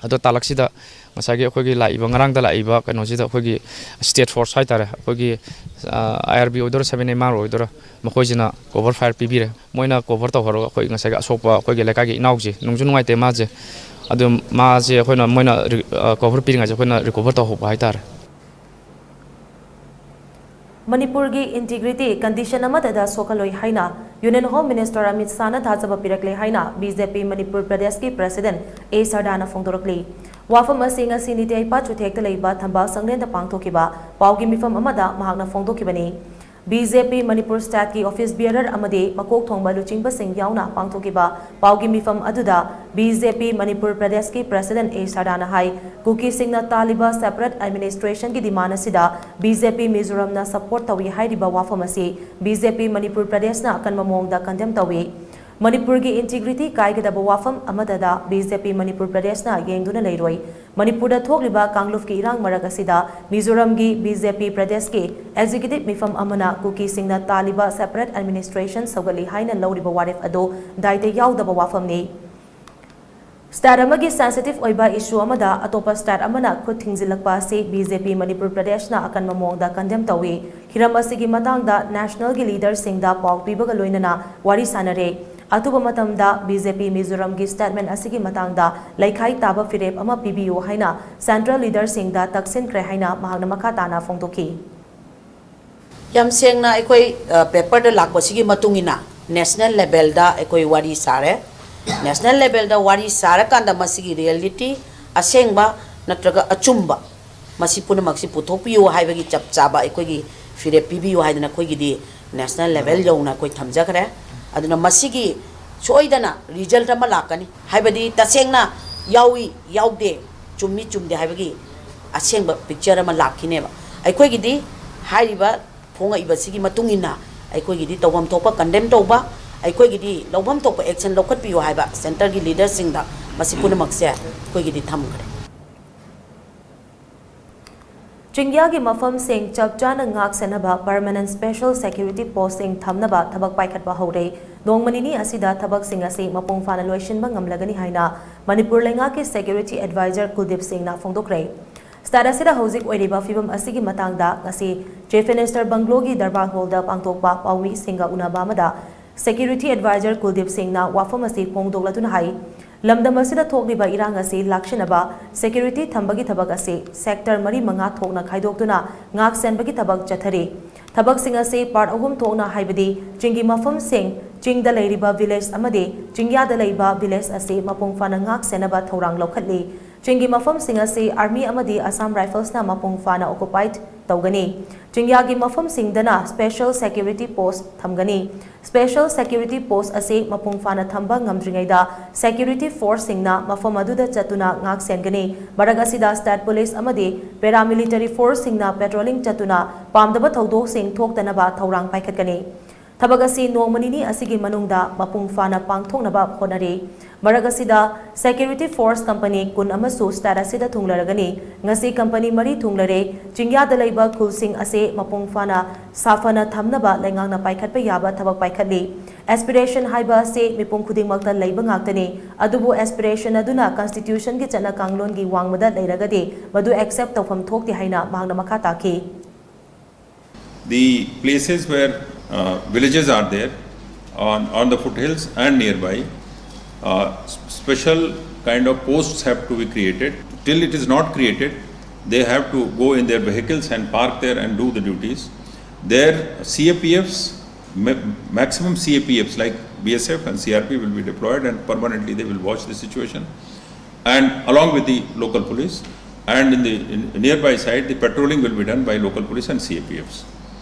ꯑꯗꯣ ꯇꯥꯂꯛꯁꯤꯗ ꯉꯁꯥꯏꯒꯤ ꯑꯩꯈꯣꯏꯒꯤ ꯂꯥꯛꯏꯕ, ꯉꯔꯥꯡꯗ ꯂꯥꯛꯏꯕ ꯀꯩꯅꯣꯁꯤꯗ ꯑꯩꯈꯣꯏꯒꯤ ꯁ꯭ꯇꯦꯠ ꯐꯣꯔꯁ ꯍꯥꯏꯇꯥꯔꯦ, ꯑꯩꯈꯣꯏꯒꯤ ꯑꯥꯏ ꯑꯥꯔ ꯕꯤ ꯑꯣꯏꯗꯣꯏꯔꯥ, ꯁꯚꯦꯟ ꯑꯦꯝ ꯑꯥꯔ ꯑꯣꯏꯗꯣꯏꯔꯥ, ꯃꯈꯣꯏꯁꯤꯅ ꯀꯣꯚꯔ ꯐꯥꯌꯔ ꯄꯤꯕꯤꯔꯦ꯫ ꯃꯣꯏꯅ ꯀꯣꯚꯔ ꯇꯧꯍꯧꯔꯒ ꯑꯩꯈꯣꯏ ꯉꯁꯥꯏꯒꯤ ꯑꯁꯣꯛꯄ ꯑꯩꯈꯣꯏꯒꯤ ꯂꯩꯀꯥꯏꯒꯤ ꯏꯅꯥꯎꯁꯦ, ꯅꯨꯡꯁꯨ ꯅꯨꯡꯉꯥꯏꯇꯦ ꯃꯥꯁꯦ, ꯑꯗꯨ ꯃꯥꯁꯦ ꯑꯩꯈꯣꯏꯅ, ꯃꯣꯏꯅ ꯔꯤ-, ꯑ, ꯀꯣꯚꯔ ꯄꯤꯔꯤꯉꯩꯁꯦ ꯑꯩꯈꯣꯏꯅ ꯔꯤꯀꯣꯚꯔ ꯇꯧꯍꯧꯕ ꯍꯥꯏꯇꯥꯔꯦ꯫ ꯃꯅꯤꯄꯨꯔꯒꯤ ꯏꯟꯇꯤꯒ꯭ꯔꯤꯇꯤ ꯀꯟꯗꯤꯁꯟ ꯑꯃꯠꯇꯗ ꯁꯣꯛꯍꯜꯂꯣꯏ ꯍꯥꯏꯅ ꯌꯨꯅꯤꯌꯟ ꯍꯣꯝ ꯃꯤꯅꯤꯁꯇꯔ ꯑꯃꯤꯠ ꯁꯥꯍꯅ ꯊꯥꯖꯕ ꯄꯤꯔꯛꯂꯦ ꯍꯥꯏꯅ ꯕꯤ ꯖꯦ ꯄꯤ ꯃꯅꯤꯄꯨꯔ ꯄ꯭ꯔꯗꯦꯁꯀꯤ ꯄ꯭ꯔꯁꯤꯗꯦꯟ ꯑꯦ ꯁꯔꯗꯥꯅ ꯐꯣꯡꯗꯣꯔꯛꯂꯤ꯫ ꯋꯥꯐꯝ ꯑꯁꯤ ꯉꯁꯤ ꯅꯤꯇꯤ ꯑꯩꯄꯥ ꯆꯨꯊꯦꯛꯇ ꯂꯩꯕ ꯊꯝꯕꯥꯜ ꯁꯪꯂꯦꯟꯗ ꯄꯥꯡꯊꯣꯛꯈꯤꯕ ꯄꯥꯎꯒꯤ ꯃꯤꯐꯝ ꯑꯃꯗ ꯃꯍꯥꯛꯅ ꯐꯣꯡꯗꯣꯛꯈꯤꯕꯅꯤ꯫ ꯕꯤ ꯖꯦ ꯄꯤ ꯃꯅꯤꯄꯨꯔ ꯁ꯭ꯇꯦꯠꯀꯤ ꯑꯣꯐꯤꯁ ꯕꯤꯌꯔꯔ ꯑꯃꯗꯤ ꯃꯀꯣꯛ ꯊꯣꯡꯕ ꯂꯨꯆꯤꯡꯕꯁꯤꯡ ꯌꯥꯎꯅ ꯄꯥꯡꯊꯣꯛꯈꯤꯕ ꯄꯥꯎꯒꯤ ꯃꯤꯐꯝ ꯑꯗꯨꯗ ꯕꯤ ꯖꯦ ꯄꯤ ꯃꯅꯤꯄꯨꯔ ꯄ꯭ꯔꯗꯦꯁꯀꯤ ꯄ꯭ꯔꯁꯤꯗꯦꯟ ꯑꯦ ꯁꯔꯗꯥꯅ ꯍꯥꯏ, ꯀꯨꯀꯤꯁꯤꯡꯅ ꯇꯥꯜꯂꯤꯕ ꯁꯦꯄꯔꯦꯠ ꯑꯦꯗꯃꯤꯅꯤꯁꯇ꯭ꯔꯦꯁꯟꯒꯤ ꯗꯤꯃꯥꯟ ꯑꯁꯤꯗ ꯕꯤ ꯖꯦ ꯄꯤ ꯃꯤꯖꯣꯔꯥꯝꯅ ꯁꯄꯣꯔꯠ ꯇꯧꯏ ꯍꯥꯏꯔꯤꯕ ꯋꯥꯐꯝ ꯑꯁꯤ ꯕꯤ ꯖꯦ ꯄꯤ ꯃꯅꯤꯄꯨꯔ ꯄ꯭ꯔꯗꯦꯁꯅ ꯑꯀꯟꯕ ꯃꯑꯣꯡꯗ ꯀꯟꯗꯦꯝ ꯇꯧꯏ꯫ ꯃꯅꯤꯄꯨꯔꯒꯤ ꯏꯟꯇꯤꯒ꯭ꯔꯤꯇꯤ ꯀꯥꯏꯒꯗꯕ ꯋꯥꯐꯝ ꯑꯃꯠꯇꯗ ꯕꯤ ꯖꯦ ꯄꯤ ꯃꯅꯤꯄꯨꯔ ꯄ꯭ꯔꯗꯦꯁꯅ ꯌꯦꯡꯗꯨꯅ ꯂꯩꯔꯣꯏ꯫ ꯃꯅꯤꯄꯨꯔꯗ ꯊꯣꯛꯂꯤꯕ ꯀꯥꯡꯂꯨꯞꯀꯤ ꯏꯔꯥꯡ ꯃꯔꯛ ꯑꯁꯤꯗ ꯃꯤꯖꯣꯔꯥꯝꯒꯤ ꯕꯤ ꯖꯦ ꯄꯤ ꯄ꯭ꯔꯗꯦꯁꯀꯤ ꯑꯦꯛꯖꯤꯀ꯭ꯌꯨꯇꯤꯚ ꯃꯤꯐꯝ ꯑꯃꯅ ꯀꯨꯀꯤꯁꯤꯡꯅ ꯇꯥꯜꯂꯤꯕ ꯁꯦꯄꯔꯦꯠ ꯑꯦꯗꯃꯤꯅꯤꯁꯇ꯭ꯔꯦꯁꯟ ꯁꯧꯒꯠꯂꯤ ꯍꯥꯏꯅ ꯂꯧꯔꯤꯕ ꯋꯥꯔꯦꯞ ꯑꯗꯨ ꯗꯥꯏꯇ ꯌꯥꯎꯗꯕ ꯋꯥꯐꯝꯅꯤ꯫ ꯁ꯭ꯇꯦꯠ ꯑꯃꯒꯤ ꯁꯦꯟꯁꯤꯇꯤꯚ ꯑꯣꯏꯕ ꯏꯁꯨ ꯑꯃꯗ ꯑꯇꯣꯞꯄ ꯁ꯭ꯇꯦꯠ ꯑꯃꯅ ꯈꯨꯠ ꯊꯤꯡꯖꯤꯜꯂꯛꯄ ꯑꯁꯤ ꯕꯤ ꯖꯦ ꯄꯤ ꯃꯅꯤꯄꯨꯔ ꯄ꯭ꯔꯗꯦꯁꯅ ꯑꯀꯟꯕ ꯃꯑꯣꯡꯗ ꯀꯟꯗꯦꯝ ꯇꯧꯏ꯫ ꯍꯤꯔꯝ ꯑꯁꯤꯒꯤ ꯃꯇꯥꯡꯗ ꯅꯦꯁꯅꯦꯜꯒꯤ ꯂꯤꯗꯔꯁꯤꯡꯗ ꯄꯥꯎ ꯄꯤꯕꯒ ꯂꯣꯏꯅꯅ ꯋꯥꯔꯤ ꯁꯥꯅꯔꯦ꯫ ꯑꯊꯨꯕ ꯃꯇꯝꯗ ꯕꯤ ꯖꯦ ꯄꯤ ꯃꯤꯖꯣꯔꯥꯝꯒꯤ ꯁ꯭ꯇꯦꯠꯃꯦꯟ ꯑꯁꯤꯒꯤ ꯃꯇꯥꯡꯗ ꯂꯩꯈꯥꯏ ꯇꯥꯕ ꯐꯤꯔꯦꯞ ꯑꯃ ꯄꯤꯕꯤꯌꯨ ꯍꯥꯏꯅ ꯁꯦꯟꯇ꯭ꯔꯦꯜ ꯂꯤꯗꯔꯁꯤꯡꯗ ꯇꯛꯁꯤꯟꯈ꯭ꯔꯦ ꯍꯥꯏꯅ ꯃꯍꯥꯛꯅ ꯃꯈꯥ ꯇꯥꯅ ꯐꯣꯡꯗꯣꯛꯈꯤ꯫ ꯌꯥꯝ ꯁꯦꯡꯅ ꯑꯩꯈꯣꯏ, ꯑ, ꯄꯦꯄꯔꯗ ꯂꯥꯛꯄꯁꯤꯒꯤ ꯃꯇꯨꯡ ꯏꯟꯅ ꯅꯦꯁꯅꯦꯜ ꯂꯦꯚꯦꯜꯗ ꯑꯩꯈꯣꯏ ꯋꯥꯔꯤ ꯁꯥꯔꯦ꯫ ꯅꯦꯁꯅꯦꯜ ꯂꯦꯚꯦꯜꯗ ꯋꯥꯔꯤ ꯁꯥꯔꯀꯥꯟꯗ ꯃꯁꯤꯒꯤ ꯔꯤꯌꯦꯂꯤꯇꯤ, ꯑꯁꯦꯡꯕ ꯅꯠꯇ꯭ꯔꯒ ꯑꯆꯨꯝꯕ, ꯃꯁꯤ ꯄꯨꯝꯅꯃꯛꯁꯤ ꯄꯨꯊꯣꯛꯄꯤꯌꯨ ꯍꯥꯏꯕꯒꯤ ꯆꯞ ꯆꯥꯕ ꯑꯩꯈꯣꯏꯒꯤ ꯐꯤꯔꯦꯞ ꯄꯤꯕꯤꯌꯨ ꯍꯥꯏꯗꯅ ꯑꯩꯈꯣꯏꯒꯤꯗꯤ ꯅꯦꯁꯅꯦꯜ ꯂꯦꯚꯦꯜ ꯌꯧꯅ ꯑꯩꯈꯣꯏ ꯊꯝꯖꯈ꯭ꯔꯦ꯫ ꯑꯗꯨꯅ ꯃꯁꯤꯒꯤ ꯁꯣꯏꯗꯅ ꯔꯤꯖꯜꯠ ꯑꯃ ꯂꯥꯛꯀꯅꯤ꯫ ꯍꯥꯏꯕꯗꯤ ꯇꯁꯦꯡꯅ ꯌꯥꯎꯏ, ꯌꯥꯎꯗꯦ, ꯆꯨꯝꯃꯤ, ꯆꯨꯝꯗꯦ ꯍꯥꯏꯕꯒꯤ ꯑꯁꯦꯡꯕ ꯄꯤꯛꯆꯔ ꯑꯃ ꯂꯥꯛꯈꯤꯅꯦꯕ꯫ ꯑꯩꯈꯣꯏꯒꯤꯗꯤ ꯍꯥꯏꯔꯤꯕ ꯐꯣꯡꯉꯛꯏꯕꯁꯤꯒꯤ ꯃꯇꯨꯡ ꯏꯟꯅ ꯑꯩꯈꯣꯏꯒꯤꯗꯤ ꯇꯧꯐꯝ ꯊꯣꯛꯄ ꯀꯟꯗꯦꯝ ꯇꯧꯕ, ꯑꯩꯈꯣꯏꯒꯤꯗꯤ ꯂꯧꯐꯝ ꯊꯣꯛꯄ ꯑꯦꯛꯁꯟ ꯂꯧꯈꯠꯄꯤꯌꯨ ꯍꯥꯏꯕ ꯁꯦꯟꯇꯔꯒꯤ ꯂꯤꯗꯔꯁꯤꯡꯗ ꯃꯁꯤ ꯄꯨꯝꯅꯃꯛꯁꯦ ꯑꯩꯈꯣꯏꯒꯤꯗꯤ ꯊꯝꯈ꯭ꯔꯦ꯫ ꯆꯤꯡꯌꯥꯒꯤ ꯃꯐꯝꯁꯤꯡ ꯆꯞ ꯆꯥꯅ ꯉꯥꯛ ꯁꯦꯟꯅꯕ permanent special security postꯁꯤꯡ ꯊꯝꯅꯕ ꯊꯕꯛ ꯄꯥꯏꯈꯠꯄ ꯍꯧꯔꯦ꯫ ꯅꯣꯡꯃ ꯅꯤꯅꯤ ꯑꯁꯤꯗ ꯊꯕꯛꯁꯤꯡ ꯑꯁꯤ ꯃꯄꯨꯡ ꯐꯥꯅ ꯂꯣꯏꯁꯤꯟꯕ ꯉꯝꯂꯒꯅꯤ ꯍꯥꯏꯅ ꯃꯅꯤꯄꯨꯔ ꯂꯩꯉꯥꯛꯀꯤ security advisor ꯀꯨꯜꯗꯤꯞ ꯁꯤꯡꯅ ꯐꯣꯡꯗꯣꯛꯈ꯭ꯔꯦ꯫ State ꯑꯁꯤꯗ ꯍꯧꯖꯤꯛ ꯑꯣꯏꯔꯤꯕ ꯐꯤꯕꯝ ꯑꯁꯤꯒꯤ ꯃꯇꯥꯡꯗ ꯉꯁꯤ Chief Minister Bungalow ꯒꯤ ꯗꯔꯕꯥꯔ ꯍꯣꯜꯗ ꯄꯥꯡꯊꯣꯛꯄ ꯄꯥꯎꯃꯤꯁꯤꯡꯒ ꯎꯅꯕ ꯑꯃꯗ security advisor ꯀꯨꯜꯗꯤꯞ ꯁꯤꯡꯅ ꯋꯥꯐꯝ ꯑꯁꯤ ꯐꯣꯡꯗꯣꯛꯂꯗꯨꯅ ꯍꯥꯏ, ꯂꯝꯗꯝ ꯑꯁꯤꯗ ꯊꯣꯛꯂꯤꯕ ꯏꯔꯥꯡ ꯑꯁꯤ ꯂꯥꯛꯁꯤꯟꯅꯕ security ꯊꯝꯕꯒꯤ ꯊꯕꯛ ꯑꯁꯤ sector ꯃꯔꯤ ꯃꯉꯥ ꯊꯣꯛꯅ ꯈꯥꯏꯗꯣꯛꯇꯨꯅ ꯉꯥꯛ ꯁꯦꯟꯕꯒꯤ ꯊꯕꯛ ꯆꯠꯊꯔꯤ꯫ ꯊꯕꯛꯁꯤꯡ ꯑꯁꯤ part ꯑꯍꯨꯝ ꯊꯣꯛꯅ, ꯍꯥꯏꯕꯗꯤ ꯆꯤꯡꯒꯤ ꯃꯐꯝꯁꯤꯡ, ꯆꯤꯡꯗ ꯂꯩꯔꯤꯕ village ꯑꯃꯗꯤ ꯆꯤꯡꯌꯥꯗ ꯂꯩꯕ village ꯑꯁꯤ ꯃꯄꯨꯡ ꯐꯥꯅ ꯉꯥꯛ ꯁꯦꯟꯅꯕ ꯊꯧꯔꯥꯡ ꯂꯧꯈꯠꯂꯤ꯫ ꯆꯤꯡꯒꯤ ꯃꯐꯝꯁꯤꯡ ꯑꯁꯤ Army ꯑꯃꯗꯤ Assam Riflesꯅ ꯃꯄꯨꯡ ꯐꯥꯅ occupied ꯇꯧꯒꯅꯤ꯫ ꯆꯤꯡꯌꯥꯒꯤ ꯃꯐꯝꯁꯤꯡꯗꯅ special security post ꯊꯝꯒꯅꯤ꯫ Special security post ꯑꯁꯤ ꯃꯄꯨꯡ ꯐꯥꯅ ꯊꯝꯕ ꯉꯝꯗ꯭ꯔꯤꯉꯩꯗ security forceꯁꯤꯡꯅ ꯃꯐꯝ ꯑꯗꯨꯗ ꯆꯠꯇꯨꯅ ꯉꯥꯛ ꯁꯦꯟꯒꯅꯤ꯫ ꯃꯔꯛ ꯑꯁꯤꯗ state police ꯑꯃꯗꯤ paramilitary forceꯁꯤꯡꯅ patrolling ꯆꯠꯇꯨꯅ ꯄꯥꯝꯗꯕ ꯊꯧꯗꯣꯛꯁꯤꯡ ꯊꯣꯛꯇꯅꯕ ꯊꯧꯔꯥꯡ ꯄꯥꯏꯈꯠꯀꯅꯤ꯫ ꯊꯕꯛ ꯑꯁꯤ ꯅꯣꯡꯃ ꯅꯤꯅꯤ ꯑꯁꯤꯒꯤ ꯃꯅꯨꯡꯗ ꯃꯄꯨꯡ ꯐꯥꯅ ꯄꯥꯡꯊꯣꯛꯅꯕ ꯍꯣꯠꯅꯔꯤ꯫ ꯃꯔꯛ ꯑꯁꯤꯗ security force company ꯀꯨꯟ ꯑꯃꯁꯨ state ꯑꯁꯤꯗ ꯊꯨꯡꯂꯔꯒꯅꯤ꯫ ꯉꯁꯤ company ꯃꯔꯤ ꯊꯨꯡꯂꯔꯦ꯫ ꯆꯤꯡꯌꯥꯗ ꯂꯩꯕ ꯈꯨꯜꯁꯤꯡ ꯑꯁꯤ ꯃꯄꯨꯡ ꯐꯥꯅ ꯁꯥꯐꯅ ꯊꯝꯅꯕ ꯂꯩꯉꯥꯛꯅ ꯄꯥꯏꯈꯠꯄ ꯌꯥꯕ ꯊꯕꯛ ꯄꯥꯏꯈꯠꯂꯤ꯫ Aspiration ꯍꯥꯏꯕ ꯑꯁꯤ ꯃꯤꯄꯨꯝ ꯈꯨꯗꯤꯡꯃꯛꯇ ꯂꯩꯕ ꯉꯥꯛꯇꯅꯤ꯫ ꯑꯗꯨꯕꯨ aspiration ꯑꯗꯨꯅ constitutionꯒꯤ ꯆꯠꯅ ꯀꯥꯡꯂꯣꯟꯒꯤ ꯋꯥꯡꯃꯗ ꯂꯩꯔꯒꯗꯤ ꯃꯗꯨ accept ꯇꯧꯐꯝ ꯊꯣꯛꯇꯦ ꯍꯥꯏꯅ ꯃꯍꯥꯛꯅ ꯃꯈꯥ ꯇꯥꯈꯤ꯫ The places where uh, villages are there on, on the foothills and nearby, uh, s- special kind of posts have to be created. Till it is not created, they have to go in their vehicles and park there and do the duties. Their C A P Fs, ma- maximum C A P Fs like B S F and C R P will be deployed and permanently they will watch the situation. And along with the local police, and in the in nearby side, the patrolling will be done by local police and C A P Fs.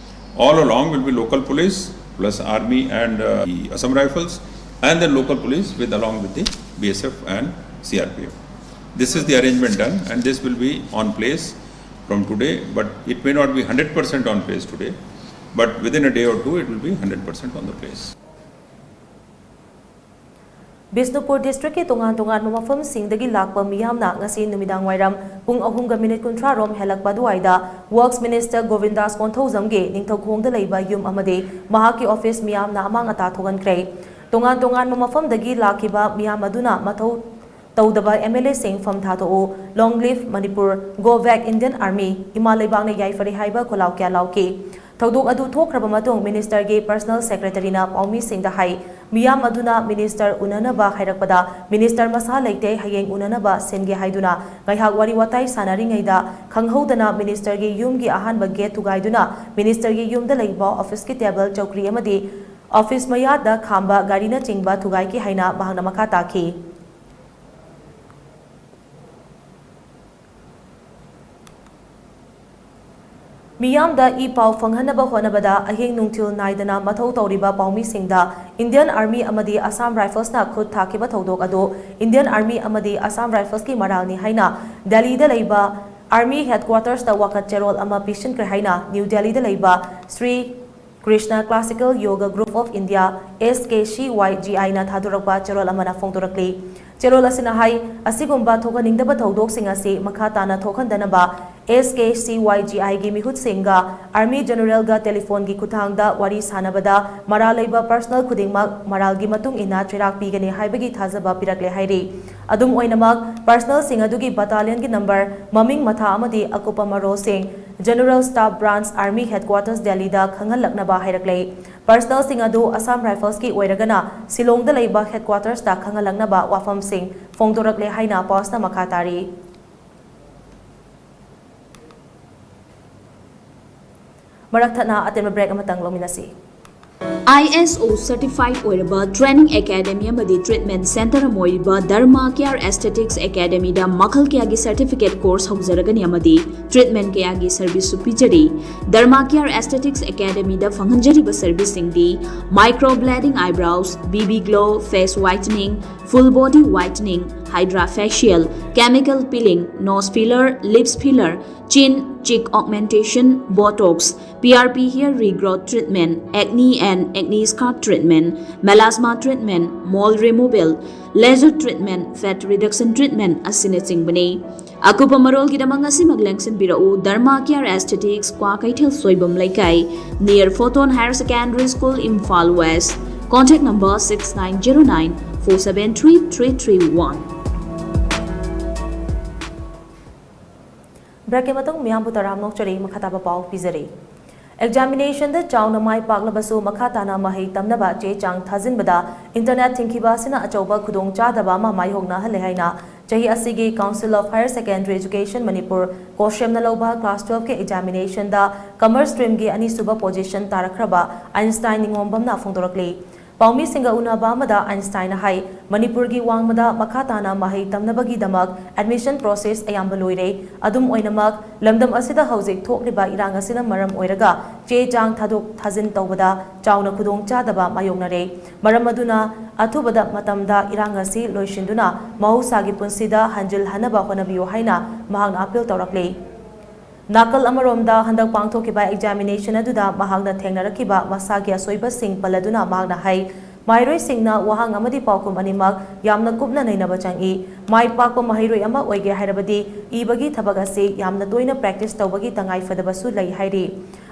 All along will be local police plus army and uh, the Assam Rifles, and then local police with along with the B S F and C R P F. This is the arrangement done, and this will be on place from today, but it may not be hundred percent on place today, but within a day or two, it will be hundred percent on the place. Bishnupur ꯗꯤꯁꯇ꯭ꯔꯤꯛꯀꯤ ꯇꯣꯉꯥꯟ ꯇꯣꯉꯥꯟꯕ ꯃꯐꯝꯁꯤꯡꯗꯒꯤ ꯂꯥꯛꯄ ꯃꯤꯌꯥꯝꯅ ꯉꯁꯤ ꯅꯨꯃꯤꯗꯥꯡ ꯋꯥꯏꯔꯝ ꯄꯨꯡ ꯑꯍꯨꯝꯒ ꯃꯤꯅꯤꯠ ꯀꯨꯟꯊ꯭ꯔꯥ ꯔꯣꯝ ꯍꯦꯜꯂꯛꯄ ꯑꯗꯨꯋꯥꯏꯗ ꯋꯔꯛꯁ ꯃꯤꯅꯤꯁꯇꯔ ꯒꯣꯕꯤꯟꯗꯥꯁ ꯀꯣꯟꯊꯧꯖꯝꯒꯤ ꯅꯤꯡꯊꯧꯈꯣꯡꯗ ꯂꯩꯕ ꯌꯨꯝ ꯑꯃꯗꯤ ꯃꯍꯥꯛꯀꯤ ꯑꯣꯐꯤꯁ ꯃꯤꯌꯥꯝꯅ ꯑꯃꯥꯡ ꯑꯇꯥ ꯊꯣꯛꯍꯟꯈ꯭ꯔꯦ꯫ ꯇꯣꯉꯥꯟ ꯇꯣꯉꯥꯟꯕ ꯃꯐꯝꯗꯒꯤ ꯂꯥꯛꯈꯤꯕ ꯃꯤꯌꯥꯝ ꯑꯗꯨꯅ ꯃꯊꯧ ꯇꯧꯗꯕ MLAꯁꯤꯡ ꯐꯝ ꯊꯥꯗꯣꯛꯎ, Long Live Manipur, Go Back Indian Army, ꯏꯃꯥ ꯂꯩꯕꯥꯛꯅ ꯌꯥꯏꯐꯔꯦ ꯍꯥꯏꯕ ꯈꯣꯜꯂꯥꯎ ꯀꯌꯥ ꯂꯥꯎꯈꯤ꯫ ꯊꯧꯗꯣꯛ ꯑꯗꯨ ꯊꯣꯛꯈ꯭ꯔꯕ ꯃꯇꯨꯡ ꯃꯤꯅꯤꯁꯇꯔꯒꯤ ꯄꯔꯁꯅꯦꯜ ꯁꯦꯀ꯭ꯔꯦꯇꯔꯤꯅ ꯄꯥꯎꯃꯤꯁꯤꯡꯗ ꯍꯥꯏ, ꯃꯤꯌꯥꯝ ꯑꯗꯨꯅ ꯃꯤꯅꯤꯁꯇꯔ ꯎꯅꯅꯕ ꯍꯥꯏꯔꯛꯄꯗ ꯃꯤꯅꯤꯁꯇꯔ ꯃꯁꯥ ꯂꯩꯇꯦ, ꯍꯌꯦꯡ ꯎꯅꯅꯕ ꯁꯤꯟꯒꯦ ꯍꯥꯏꯗꯨꯅ ꯉꯥꯏꯍꯥꯛ ꯋꯥꯔꯤ ꯋꯥꯇꯥꯏ ꯁꯥꯟꯅꯔꯤꯉꯩꯗ ꯈꯪꯍꯧꯗꯅ ꯃꯤꯅꯤꯁꯇꯔꯒꯤ ꯌꯨꯝꯒꯤ ꯑꯍꯥꯟꯕ ꯒꯦꯠ ꯊꯨꯒꯥꯏꯗꯨꯅ ꯃꯤꯅꯤꯁꯇꯔꯒꯤ ꯌꯨꯝꯗ ꯂꯩꯕ ꯑꯣꯐꯤꯁꯀꯤ ꯇꯦꯕꯜ, ꯆꯧꯀ꯭ꯔꯤ ꯑꯃꯗꯤ ꯑꯣꯐꯤꯁ ꯃꯌꯥꯗ ꯈꯥꯝꯕ ꯒꯥꯔꯤꯅꯆꯤꯡꯕ ꯊꯨꯒꯥꯏꯈꯤ ꯍꯥꯏꯅ ꯃꯍꯥꯛꯅ ꯃꯈꯥ ꯇꯥꯈꯤ꯫ ꯃꯤꯌꯥꯝꯗ ꯏ ꯄꯥꯎ ꯐꯪꯍꯟꯅꯕ ꯍꯣꯠꯅꯕꯗ ꯑꯍꯤꯡ ꯅꯨꯡꯊꯤꯜ ꯅꯥꯏꯗꯅ ꯃꯊꯧ ꯇꯧꯔꯤꯕ ꯄꯥꯎꯃꯤꯁꯤꯡꯗ Indian Army ꯑꯃꯗꯤ Assam Riflesꯅ ꯈꯨꯠ ꯊꯥꯈꯤꯕ ꯊꯧꯗꯣꯛ ꯑꯗꯨ Indian Army ꯑꯃꯗꯤ Assam Riflesꯀꯤ ꯃꯔꯥꯜꯅꯤ ꯍꯥꯏꯅ ꯗꯦꯜꯂꯤꯗ ꯂꯩꯕ Army Headquartersꯇ ꯋꯥꯀꯠ ꯆꯦꯔꯣꯜ ꯑꯃ ꯄꯤꯁꯤꯟꯈ꯭ꯔꯦ ꯍꯥꯏꯅ ꯅ꯭ꯌꯨ ꯗꯦꯜꯂꯤꯗ ꯂꯩꯕ Shri Krishna Classical Yoga Group of India, SKCYGIꯅ ꯊꯥꯗꯣꯔꯛꯄ ꯆꯦꯔꯣꯜ ꯑꯃꯅ ꯐꯣꯡꯗꯣꯔꯛꯂꯤ꯫ ꯆꯦꯔꯣꯜ ꯑꯁꯤꯅ ꯍꯥꯏ, ꯑꯁꯤꯒꯨꯝꯕ ꯊꯣꯛꯍꯟꯅꯤꯡꯗꯕ ꯊꯧꯗꯣꯛꯁꯤꯡ ꯑꯁꯤ ꯃꯈꯥ ꯇꯥꯅ ꯊꯣꯛꯍꯟꯗꯅꯕ SKCYGIꯒꯤ ꯃꯤꯍꯨꯠꯁꯤꯡꯒ Army Generalꯒ ꯇꯦꯂꯤꯐꯣꯟꯒꯤ ꯈꯨꯠꯊꯥꯡꯗ ꯋꯥꯔꯤ ꯁꯥꯟꯅꯕꯗ ꯃꯔꯥꯜ ꯂꯩꯕ ꯄꯔꯁꯅꯦꯜ ꯈꯨꯗꯤꯡꯃꯛ ꯃꯔꯥꯜꯒꯤ ꯃꯇꯨꯡ ꯏꯟꯅ ꯆꯩꯔꯥꯛ ꯄꯤꯒꯅꯤ ꯍꯥꯏꯕꯒꯤ ꯊꯥꯖꯕ ꯄꯤꯔꯛꯂꯦ ꯍꯥꯏꯔꯤ꯫ ꯑꯗꯨꯝ ꯑꯣꯏꯅꯃꯛ, ꯄꯔꯁꯅꯦꯜꯁꯤꯡ ꯑꯗꯨꯒꯤ ꯕꯠꯇꯥꯂꯤꯌꯟꯒꯤ ꯅꯝꯕꯔ, ꯃꯃꯤꯡ ꯃꯊꯥ ꯑꯃꯗꯤ ꯑꯀꯨꯞꯄ ꯃꯔꯣꯜꯁꯤꯡ General Staff Branch Army Headquarters ꯗꯦꯜꯂꯤꯗ ꯈꯪꯍꯜꯂꯛꯅꯕ ꯍꯥꯏꯔꯛꯂꯦ꯫ ꯄꯔꯁꯅꯦꯜꯁꯤꯡ ꯑꯗꯨ Assam Riflesꯀꯤ ꯑꯣꯏꯔꯒꯅ ꯁꯤꯂꯣꯡꯗ ꯂꯩꯕ ꯍꯦꯗꯀ꯭ꯋꯥꯇꯔꯁꯇ ꯈꯪꯍꯜꯂꯛꯅꯕ ꯋꯥꯐꯝꯁꯤꯡ ꯐꯣꯡꯗꯣꯔꯛꯂꯦ ꯍꯥꯏꯅ ꯄꯥꯎꯁꯅ ꯃꯈꯥ ꯇꯥꯔꯤ꯫ ꯃꯔꯛ ꯊꯠꯅ ꯑꯇꯦꯟꯕ ꯕ꯭ꯔꯦꯛ ꯑꯃꯇꯪ ꯂꯧꯃꯤꯟꯅꯁꯤ꯫ ISO certified ꯑꯣꯏꯔꯕ training academy ꯑꯃꯗꯤ treatment center ꯑꯃ ꯑꯣꯏꯔꯤꯕ Dharma Care Aesthetics Academyꯗ ꯃꯈꯜ ꯀꯌꯥꯒꯤ certificate course ꯍꯧꯖꯔꯒꯅꯤ ꯑꯃꯗꯤ treatment ꯀꯌꯥꯒꯤ serviceꯁꯨ ꯄꯤꯖꯔꯤ꯫ Dharma Care Aesthetics Academyꯗ ꯐꯪꯍꯟꯖꯔꯤꯕ serviceꯁꯤꯡꯗꯤ microblading eyebrows, BB glow, face whitening, full body whitening, Hydra facial, chemical peeling, nose filler, lips filler, chin, cheek augmentation, botox, P R P hair regrowth treatment, acne and acne scar treatment, melasma treatment, mole removal, laser treatment, fat reduction treatment ꯑꯁꯤꯅꯆꯤꯡꯕꯅꯤ꯫ ꯑꯀꯨꯞꯄ ꯃꯔꯣꯜꯒꯤꯗꯃꯛ ꯉꯁꯤꯃꯛ ꯂꯦꯡꯁꯤꯟꯕꯤꯔꯛꯎ Dharma Care Aesthetics, Kwakeithel Soibam ꯂꯩꯀꯥꯏ, near Photon Higher Secondary School, Imphal West. Contact number six nine zero nine four seven three three three one. ꯕ꯭ꯔꯦꯛꯀꯤ ꯃꯇꯨꯡ ꯃꯤꯌꯥꯝꯕꯨ ꯇꯔꯥꯝꯅ ꯑꯣꯛꯆꯔꯤ꯫ ꯃꯈꯥ ꯇꯥꯕ ꯄꯥꯎ ꯄꯤꯖꯔꯤ꯫ ꯑꯦꯛꯖꯥꯃꯤꯅꯦꯁꯟꯗ ꯆꯥꯎꯅ ꯃꯥꯏ ꯄꯥꯛꯂꯕꯁꯨ ꯃꯈꯥ ꯇꯥꯅ ꯃꯍꯩ ꯇꯝꯅꯕ ꯆꯦ ꯆꯥꯡ ꯊꯥꯖꯤꯟꯕꯗ ꯏꯟꯇꯔꯅꯦꯠ ꯊꯤꯡꯈꯤꯕ ꯑꯁꯤꯅ ꯑꯆꯧꯕ ꯈꯨꯗꯣꯡꯆꯥꯗꯕ ꯑꯃ ꯃꯥꯌꯣꯛꯅꯍꯜꯂꯦ ꯍꯥꯏꯅ ꯆꯍꯤ ꯑꯁꯤꯒꯤ Council of Higher Secondary Education Manipur ꯀꯣꯁꯦꯝꯅ ꯂꯧꯕ class twelve ꯀꯤ ꯑꯦꯛꯖꯥꯃꯤꯅꯦꯁꯟꯗ ꯀꯃꯔꯁ ꯁ꯭ꯇ꯭ꯔꯤꯝꯒꯤ ꯑꯅꯤꯁꯨꯕ ꯄꯣꯖꯤꯁꯟ ꯇꯥꯔꯛꯈ꯭ꯔꯕ ꯑꯥꯏꯟꯁꯇꯥꯏꯟ ꯅꯤꯉꯣꯝꯕꯝꯅ ꯐꯣꯡꯗꯣꯔꯛꯂꯤ꯫ ꯄꯥꯎꯃꯤꯁꯤꯡꯒ ꯎꯅꯕ ꯑꯃꯗ ꯑꯥꯏꯟꯁꯇꯥꯏꯟꯅ ꯍꯥꯏ, ꯃꯅꯤꯄꯨꯔꯒꯤ ꯋꯥꯡꯃꯗ ꯃꯈꯥ ꯇꯥꯅ ꯃꯍꯩ ꯇꯝꯅꯕꯒꯤꯗꯃꯛ ꯑꯦꯗꯃꯤꯁꯟ ꯄ꯭ꯔꯣꯁꯦꯁ ꯑꯌꯥꯝꯕ ꯂꯣꯏꯔꯦ꯫ ꯑꯗꯨꯝ ꯑꯣꯏꯅꯃꯛ, ꯂꯝꯗꯝ ꯑꯁꯤꯗ ꯍꯧꯖꯤꯛ ꯊꯣꯛꯂꯤꯕ ꯏꯔꯥꯡ ꯑꯁꯤꯅ ꯃꯔꯝ ꯑꯣꯏꯔꯒ ꯆꯦ ꯆꯥꯡ ꯊꯥꯗꯣꯛ ꯊꯥꯖꯤꯟ ꯇꯧꯕꯗ ꯆꯥꯎꯅ ꯈꯨꯗꯣꯡꯆꯥꯗꯕ ꯃꯥꯌꯣꯛꯅꯔꯦ꯫ ꯃꯔꯝ ꯑꯗꯨꯅ ꯑꯊꯨꯕꯗ ꯃꯇꯝꯗ ꯏꯔꯥꯡ ꯑꯁꯤ ꯂꯣꯏꯁꯤꯟꯗꯨꯅ ꯃꯍꯧꯁꯥꯒꯤ ꯄꯨꯟꯁꯤꯗ ꯍꯟꯖꯤꯜꯍꯟꯅꯕ ꯍꯣꯠꯅꯕꯤꯌꯨ ꯍꯥꯏꯅ ꯃꯍꯥꯛꯅ ꯑꯥꯄꯤꯜ ꯇꯧꯔꯛꯂꯤ꯫ ꯅꯥꯀꯜ ꯑꯃꯔꯣꯝꯗ, ꯍꯟꯗꯛ ꯄꯥꯡꯊꯣꯛꯈꯤꯕ ꯑꯦꯛꯖꯥꯃꯤꯅꯦꯁꯟ ꯑꯗꯨꯗ ꯃꯍꯥꯛꯅ ꯊꯦꯡꯅꯔꯛꯈꯤꯕ ꯃꯁꯥꯒꯤ ꯑꯁꯣꯏꯕꯁꯤꯡ ꯄꯜꯂꯗꯨꯅ ꯃꯍꯥꯛꯅ ꯍꯥꯏ, ꯃꯍꯩꯔꯣꯏꯁꯤꯡꯅ ꯋꯥꯍꯪ ꯑꯃꯗꯤ ꯄꯥꯎꯈꯨꯝ ꯑꯅꯤꯃꯛ ꯌꯥꯝꯅ ꯀꯨꯞꯅ ꯅꯩꯅꯕ ꯆꯪꯏ꯫ ꯃꯥꯏ ꯄꯥꯛꯄ ꯃꯍꯩꯔꯣꯏ ꯑꯃ ꯑꯣꯏꯒꯦ ꯍꯥꯏꯔꯕꯗꯤ ꯏꯕꯒꯤ ꯊꯕꯛ ꯑꯁꯤ ꯌꯥꯝꯅ ꯇꯣꯏꯅ ꯄ꯭ꯔꯦꯛꯇꯤꯁ ꯇꯧꯕꯒꯤ ꯇꯉꯥꯏꯐꯗꯕꯁꯨ ꯂꯩ ꯍꯥꯏꯔꯤ꯫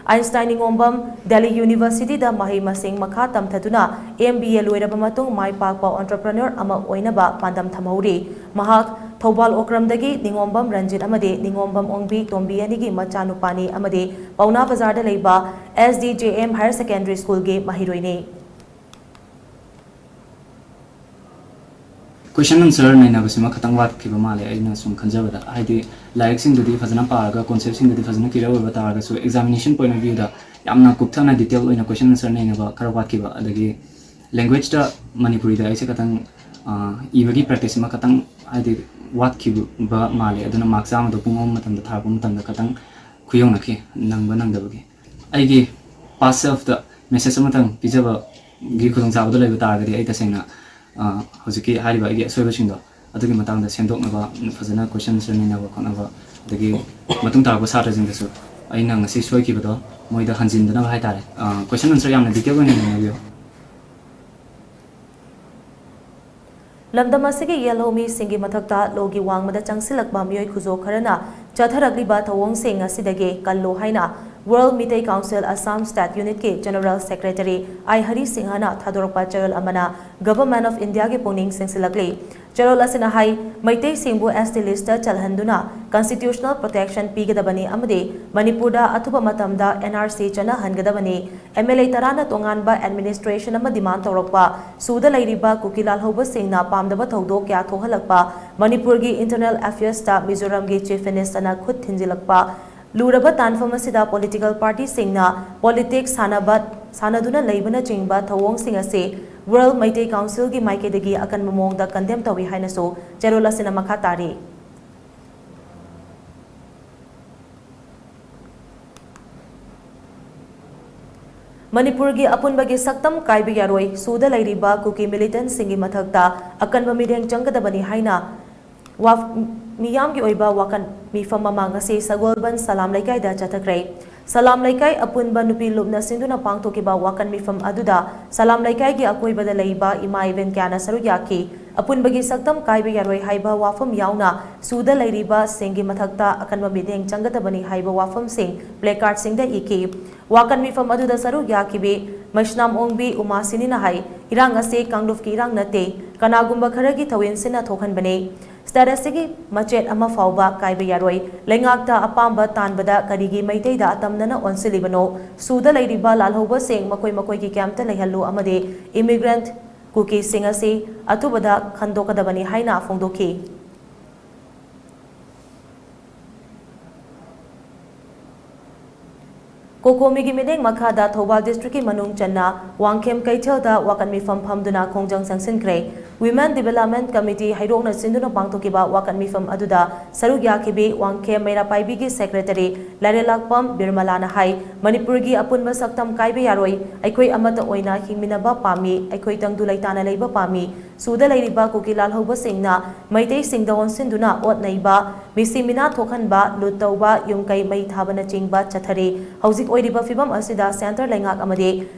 ꯑꯥꯏꯟꯁꯇꯥꯏꯟ ꯅꯤꯉꯣꯝꯕꯝ ꯗꯦꯜꯂꯤ ꯌꯨꯅꯤꯚꯔꯁꯤꯇꯤꯗ ꯃꯍꯩ ꯃꯁꯤꯡ ꯃꯈꯥ ꯇꯝꯊꯗꯨꯅ M B A ꯂꯣꯏꯔꯕ ꯃꯇꯨꯡ ꯃꯥꯏ ꯄꯥꯛꯄ entrepreneur ꯑꯃ ꯑꯣꯏꯅꯕ ꯄꯥꯟꯗꯝ ꯊꯝꯍꯧꯔꯤ꯫ ꯃꯍꯥꯛ ꯊꯧꯕꯥꯜ ꯑꯣꯀ꯭ꯔꯝꯗꯒꯤ ꯅꯤꯉꯣꯝꯕꯝ ꯔꯟꯖꯤꯠ ꯑꯃꯗꯤ ꯅꯤꯉꯣꯝꯕꯝ ꯑꯣꯡꯕꯤ ꯇꯣꯝꯕꯤ ꯑꯅꯤꯒꯤ ꯃꯆꯥꯅꯨꯄꯥꯅꯤ ꯑꯃꯗꯤ ꯄꯥꯎꯅꯥ ꯕꯖꯥꯔꯗ ꯂꯩꯕ S D J M Higher Secondary School ꯒꯤ ꯃꯍꯩꯔꯣꯏꯅꯤ꯫ Question answer ꯅꯩꯅꯕꯁꯤꯃ ꯈꯇꯪ ꯋꯥꯠꯈꯤꯕ ꯃꯥꯜꯂꯦ ꯑꯩꯅ ꯁꯨꯝ ꯈꯟꯖꯕꯗ꯫ ꯍꯥꯏꯗꯤ ꯂꯥꯏꯔꯤꯛꯁꯤꯡꯗꯨꯗꯤ ꯐꯖꯅ ꯄꯥꯔꯒ, concept ꯁꯤꯡꯗꯨꯗꯤ ꯐꯖꯅ clear ꯑꯣꯏꯕ ꯇꯥꯔꯒꯁꯨ, examination point of view ꯗ ꯌꯥꯝꯅ ꯀꯨꯞꯊꯅ detail ꯑꯣꯏꯅ question answer ꯅꯩꯅꯕ ꯈꯔ ꯋꯥꯠꯈꯤꯕ, ꯑꯗꯒꯤ language ꯇ ꯃꯅꯤꯄꯨꯔꯤꯗ ꯑꯩꯁꯦ ꯈꯇꯪ, ꯑ, ꯏꯕꯒꯤ practice ꯁꯤꯃ ꯈꯇꯪ ꯍꯥꯏꯗꯤ ꯋꯥꯠꯈꯤꯕ ꯃꯥꯜꯂꯦ꯫ ꯑꯗꯨꯅ mark ꯆꯥꯝꯃꯗꯣ ꯄꯨꯡ ꯑꯍꯨꯝ ꯃꯇꯝꯗ ꯊꯥꯔꯛꯄ ꯃꯇꯝꯗ ꯈꯇꯪ ꯈꯨꯌꯧꯅꯈꯤ, ꯅꯪꯕ ꯅꯪꯗꯕꯒꯤ꯫ ꯑꯩꯒꯤ past self ꯇ message ꯑꯃꯇꯪ ꯄꯤꯖꯕꯒꯤ ꯈꯨꯗꯣꯡꯆꯥꯕꯗꯣ ꯂꯩꯕ ꯇꯥꯔꯒꯗꯤ, ꯑꯩ ꯇꯁꯦꯡꯅ, ꯑ, ꯍꯧꯖꯤꯛꯀꯤ ꯍꯥꯏꯔꯤꯕ ꯑꯩꯒꯤ ꯑꯁꯣꯏꯕꯁꯤꯡꯗꯣ ꯑꯗꯨꯒꯤ ꯃꯇꯥꯡꯗ ꯁꯦꯝꯗꯣꯛꯅꯕ, ꯐꯖꯅ ꯀꯣꯏꯁꯟ ꯁꯦꯝꯃꯤꯟꯅꯕ ꯈꯣꯠꯅꯕ, ꯑꯗꯒꯤ ꯃꯇꯨꯡ ꯇꯥꯔꯛꯄ ꯁꯥꯇ꯭ꯔꯁꯤꯡꯗꯁꯨ ꯑꯩꯅ ꯉꯁꯤ ꯁꯣꯏꯈꯤꯕꯗꯣ ꯃꯣꯏꯗ ꯍꯟꯖꯤꯟꯗꯅꯕ ꯍꯥꯏꯇꯥꯔꯦ꯫ ꯀꯣꯏꯁꯟ ꯑꯟꯁꯔ ꯌꯥꯝꯅ ꯗꯤꯇꯦꯜ ꯑꯣꯏꯅ ꯅꯩꯅꯕꯤꯌꯨ꯫ ꯂꯝꯗꯝ ꯑꯁꯤꯒꯤ ꯌꯦꯜꯍꯧꯃꯤꯁꯤꯡꯒꯤ ꯃꯊꯛꯇ ꯂꯣꯒꯤ ꯋꯥꯡꯃꯗ ꯆꯪꯁꯤꯜꯂꯛꯄ ꯃꯤꯑꯣꯏ ꯈꯨꯖꯣ ꯈꯔꯅ ꯆꯠꯊꯔꯛꯂꯤꯕ ꯊꯧꯑꯣꯡꯁꯤꯡ ꯑꯁꯤꯗꯒꯤ ꯀꯜꯂꯨ ꯍꯥꯏꯅ World Meitei Council Assam State Unitꯀꯤ General Secretary ꯑꯥꯏ ꯍꯔꯤ ꯁꯤꯡꯍꯅ ꯊꯥꯗꯣꯔꯛꯄ ꯆꯌꯣꯜ ꯑꯃꯅ Government of Indiaꯒꯤ ꯄꯨꯛꯅꯤꯡ ꯆꯤꯡꯁꯤꯜꯂꯛꯂꯤ꯫ ꯆꯌꯣꯜ ꯑꯁꯤꯅ ꯍꯥꯏ, ꯃꯩꯇꯩꯁꯤꯡꯕꯨ S T listꯇ ꯆꯜꯍꯟꯗꯨꯅ constitutional protection ꯄꯤꯒꯗꯕꯅꯤ ꯑꯃꯗꯤ ꯃꯅꯤꯄꯨꯔꯗ ꯑꯊꯨꯕ ꯃꯇꯝꯗ N R C ꯆꯠꯅꯍꯟꯒꯗꯕꯅꯤ꯫ M L A ꯇꯔꯥꯅ ꯇꯣꯉꯥꯟꯕ administration ꯑꯃ demand ꯇꯧꯔꯛꯄ, ꯁꯨꯗ ꯂꯩꯔꯤꯕ ꯀꯨꯀꯤ ꯂꯥꯜꯍꯧꯕꯁꯤꯡꯅ ꯄꯥꯝꯗꯕ ꯊꯧꯗꯣꯛ ꯀꯌꯥ ꯊꯣꯛꯍꯜꯂꯛꯄ, ꯃꯅꯤꯄꯨꯔꯒꯤ internal affairsꯇ ꯃꯤꯖꯣꯔꯥꯝꯒꯤ Chief Ministerꯅ ꯈꯨꯠ ꯊꯤꯟꯖꯤꯜꯂꯛꯄ, ꯂꯨꯔꯕ ꯇꯥꯟꯐꯝ ꯑꯁꯤꯗ political partyꯁꯤꯡꯅ politics ꯁꯥꯟꯅꯕ, ꯁꯥꯟꯅꯗꯨꯅ ꯂꯩꯕꯅꯆꯤꯡꯕ ꯊꯧꯑꯣꯡꯁꯤꯡ ꯑꯁꯤ World Meitei Councilꯒꯤ ꯃꯥꯏꯀꯩꯗꯒꯤ ꯑꯀꯟꯕ ꯃꯑꯣꯡꯗ condemn ꯇꯧꯏ ꯍꯥꯏꯅꯁꯨ ꯆꯦꯔꯣꯜ ꯑꯁꯤꯅ ꯃꯈꯥ ꯇꯥꯔꯤ꯫ ꯃꯅꯤꯄꯨꯔꯒꯤ ꯑꯄꯨꯟꯕꯒꯤ ꯁꯛꯇꯝ ꯀꯥꯏꯕ ꯌꯥꯔꯣꯏ, ꯁꯨꯗ ꯂꯩꯔꯤꯕ ꯀꯨꯀꯤ militantꯁꯤꯡꯒꯤ ꯃꯊꯛꯇ ꯑꯀꯟꯕ ꯃꯤꯠꯌꯦꯡ ꯆꯪꯒꯗꯕꯅꯤ ꯍꯥꯏꯅ ꯋꯥꯐ-, ꯃꯤꯌꯥꯝꯒꯤ ꯑꯣꯏꯕ ꯋꯥꯀꯟ ꯃꯤꯐꯝ ꯑꯃ ꯉꯁꯤ ꯁꯒꯣꯜꯕꯟ ꯁꯂꯥꯝ ꯂꯩꯀꯥꯏꯗ ꯆꯠꯊꯈ꯭ꯔꯦ꯫ ꯁꯂꯥꯝ ꯂꯩꯀꯥꯏ ꯑꯄꯨꯟꯕ ꯅꯨꯄꯤ ꯂꯨꯞꯅ ꯁꯤꯟꯗꯨꯅ ꯄꯥꯡꯊꯣꯛꯈꯤꯕ ꯋꯥꯀꯟ ꯃꯤꯐꯝ ꯑꯗꯨꯗ ꯁꯂꯥꯝ ꯂꯩꯀꯥꯏꯒꯤ ꯑꯀꯣꯏꯕꯗ ꯂꯩꯕ ꯏꯃꯥ ꯏꯕꯦꯟ ꯀꯌꯥꯅ ꯁꯔꯨꯛ ꯌꯥꯈꯤ꯫ ꯑꯄꯨꯟꯕꯒꯤ ꯁꯛꯇꯝ ꯀꯥꯏꯕ ꯌꯥꯔꯣꯏ ꯍꯥꯏꯕ ꯋꯥꯐꯝ ꯌꯥꯎꯅ ꯁꯨꯗ ꯂꯩꯔꯤꯕꯁꯤꯡꯒꯤ ꯃꯊꯛꯇ ꯑꯀꯟꯕ ꯃꯤꯠꯌꯦꯡ ꯆꯪꯒꯗꯕꯅꯤ ꯍꯥꯏꯕ ꯋꯥꯐꯝꯁꯤꯡ placardꯁꯤꯡꯗ ꯏꯈꯤ꯫ ꯋꯥꯀꯟ ꯃꯤꯐꯝ ꯑꯗꯨꯗ ꯁꯔꯨꯛ ꯌꯥꯈꯤꯕꯤ ꯃꯩꯁꯅꯥꯝ ꯑꯣꯡꯕꯤ ꯎꯃꯥꯁꯤꯅꯤꯅ ꯍꯥꯏ, ꯏꯔꯥꯡ ꯑꯁꯤ ꯀꯥꯡꯂꯨꯞꯀꯤ ꯏꯔꯥꯡ ꯅꯠꯇꯦ, ꯀꯅꯥꯒꯨꯝꯕ ꯈꯔꯒꯤ ꯊꯧꯑꯣꯏꯟꯁꯤꯅ ꯊꯣꯛꯍꯟꯕꯅꯤ꯫ State ꯑꯁꯤꯒꯤ ꯃꯆꯦꯠ ꯑꯃ ꯐꯥꯎꯕ ꯀꯥꯏꯕ ꯌꯥꯔꯣꯏ꯫ ꯂꯩꯉꯥꯛꯇ ꯑꯄꯥꯝꯕ ꯇꯥꯟꯕꯗ ꯀꯔꯤꯒꯤ ꯃꯩꯇꯩꯗ ꯑꯇꯝꯅꯅ ꯑꯣꯟꯁꯤꯜꯂꯤꯕꯅꯣ? ꯁꯨꯗ ꯂꯩꯔꯤꯕ ꯂꯥꯜꯍꯧꯕꯁꯤꯡ ꯃꯈꯣꯏ ꯃꯈꯣꯏꯒꯤ campꯇ ꯂꯩꯍꯜꯂꯨ ꯑꯃꯗꯤ immigrant ꯀꯨꯀꯤꯁꯤꯡ ꯑꯁꯤ ꯑꯊꯨꯕꯗ ꯈꯟꯗꯣꯛꯀꯗꯕꯅꯤ ꯍꯥꯏꯅ ꯐꯣꯡꯗꯣꯛꯈꯤ꯫ ꯀꯣꯀꯣꯃꯤꯒꯤ ꯃꯤꯠꯌꯦꯡ ꯃꯈꯥꯗ ꯊꯧꯕꯥꯜ districtꯀꯤ ꯃꯅꯨꯡ ꯆꯟꯅ ꯋꯥꯡꯈꯦꯝ ꯀꯩꯊꯦꯜꯗ ꯋꯥꯀꯠ ꯃꯤꯐꯝ ꯐꯝꯗꯨꯅ ꯈꯣꯡꯖꯪ ꯆꯪꯁꯤꯟꯈ꯭ꯔꯦ꯫ Women Development Committee ꯍꯩꯔꯣꯛꯅ ꯁꯤꯟꯗꯨꯅ ꯄꯥꯡꯊꯣꯛꯈꯤꯕ ꯋꯥꯀꯠ ꯃꯤꯐꯝ ꯑꯗꯨꯗ ꯁꯔꯨꯛ ꯌꯥꯈꯤꯕꯤ ꯋꯥꯡꯈꯦꯝ ꯃꯩꯔꯥ ꯄꯥꯏꯕꯤꯒꯤ secretary ꯂꯥꯏꯔꯦꯜꯂꯥꯛꯄꯝ ꯕꯤꯔꯃꯂꯥꯅ ꯍꯥꯏ, ꯃꯅꯤꯄꯨꯔꯒꯤ ꯑꯄꯨꯟꯕ ꯁꯛꯇꯝ ꯀꯥꯏꯕ ꯌꯥꯔꯣꯏ, ꯑꯩꯈꯣꯏ ꯑꯃꯠꯇ ꯑꯣꯏꯅ ꯍꯤꯡꯃꯤꯟꯅꯕ ꯄꯥꯝꯃꯤ, ꯑꯩꯈꯣꯏ ꯇꯪꯗꯨ ꯂꯩꯇꯥꯅ ꯂꯩꯕ ꯄꯥꯝꯃꯤ꯫ ꯁꯨꯗ ꯂꯩꯔꯤꯕ ꯀꯨꯀꯤ ꯂꯥꯜꯍꯧꯕꯁꯤꯡꯅ ꯃꯩꯇꯩꯁꯤꯡꯗ ꯑꯣꯟꯁꯤꯟꯗꯨꯅ ꯑꯣꯠ ꯅꯩꯕ, ꯃꯤꯁꯤ ꯃꯤꯅꯥ ꯊꯣꯛꯍꯟꯕ, ꯂꯨꯠ ꯇꯧꯕ, ꯌꯨꯝ ꯀꯩ ꯃꯩ ꯊꯥꯕꯅꯆꯤꯡꯕ ꯆꯠꯊꯔꯤ꯫ ꯍꯧꯖꯤꯛ ꯑꯣꯏꯔꯤꯕ ꯐꯤꯕꯝ ꯑꯁꯤꯗ ꯁꯦꯟꯇꯔ ꯂꯩꯉꯥꯛ ꯑꯃꯗꯤ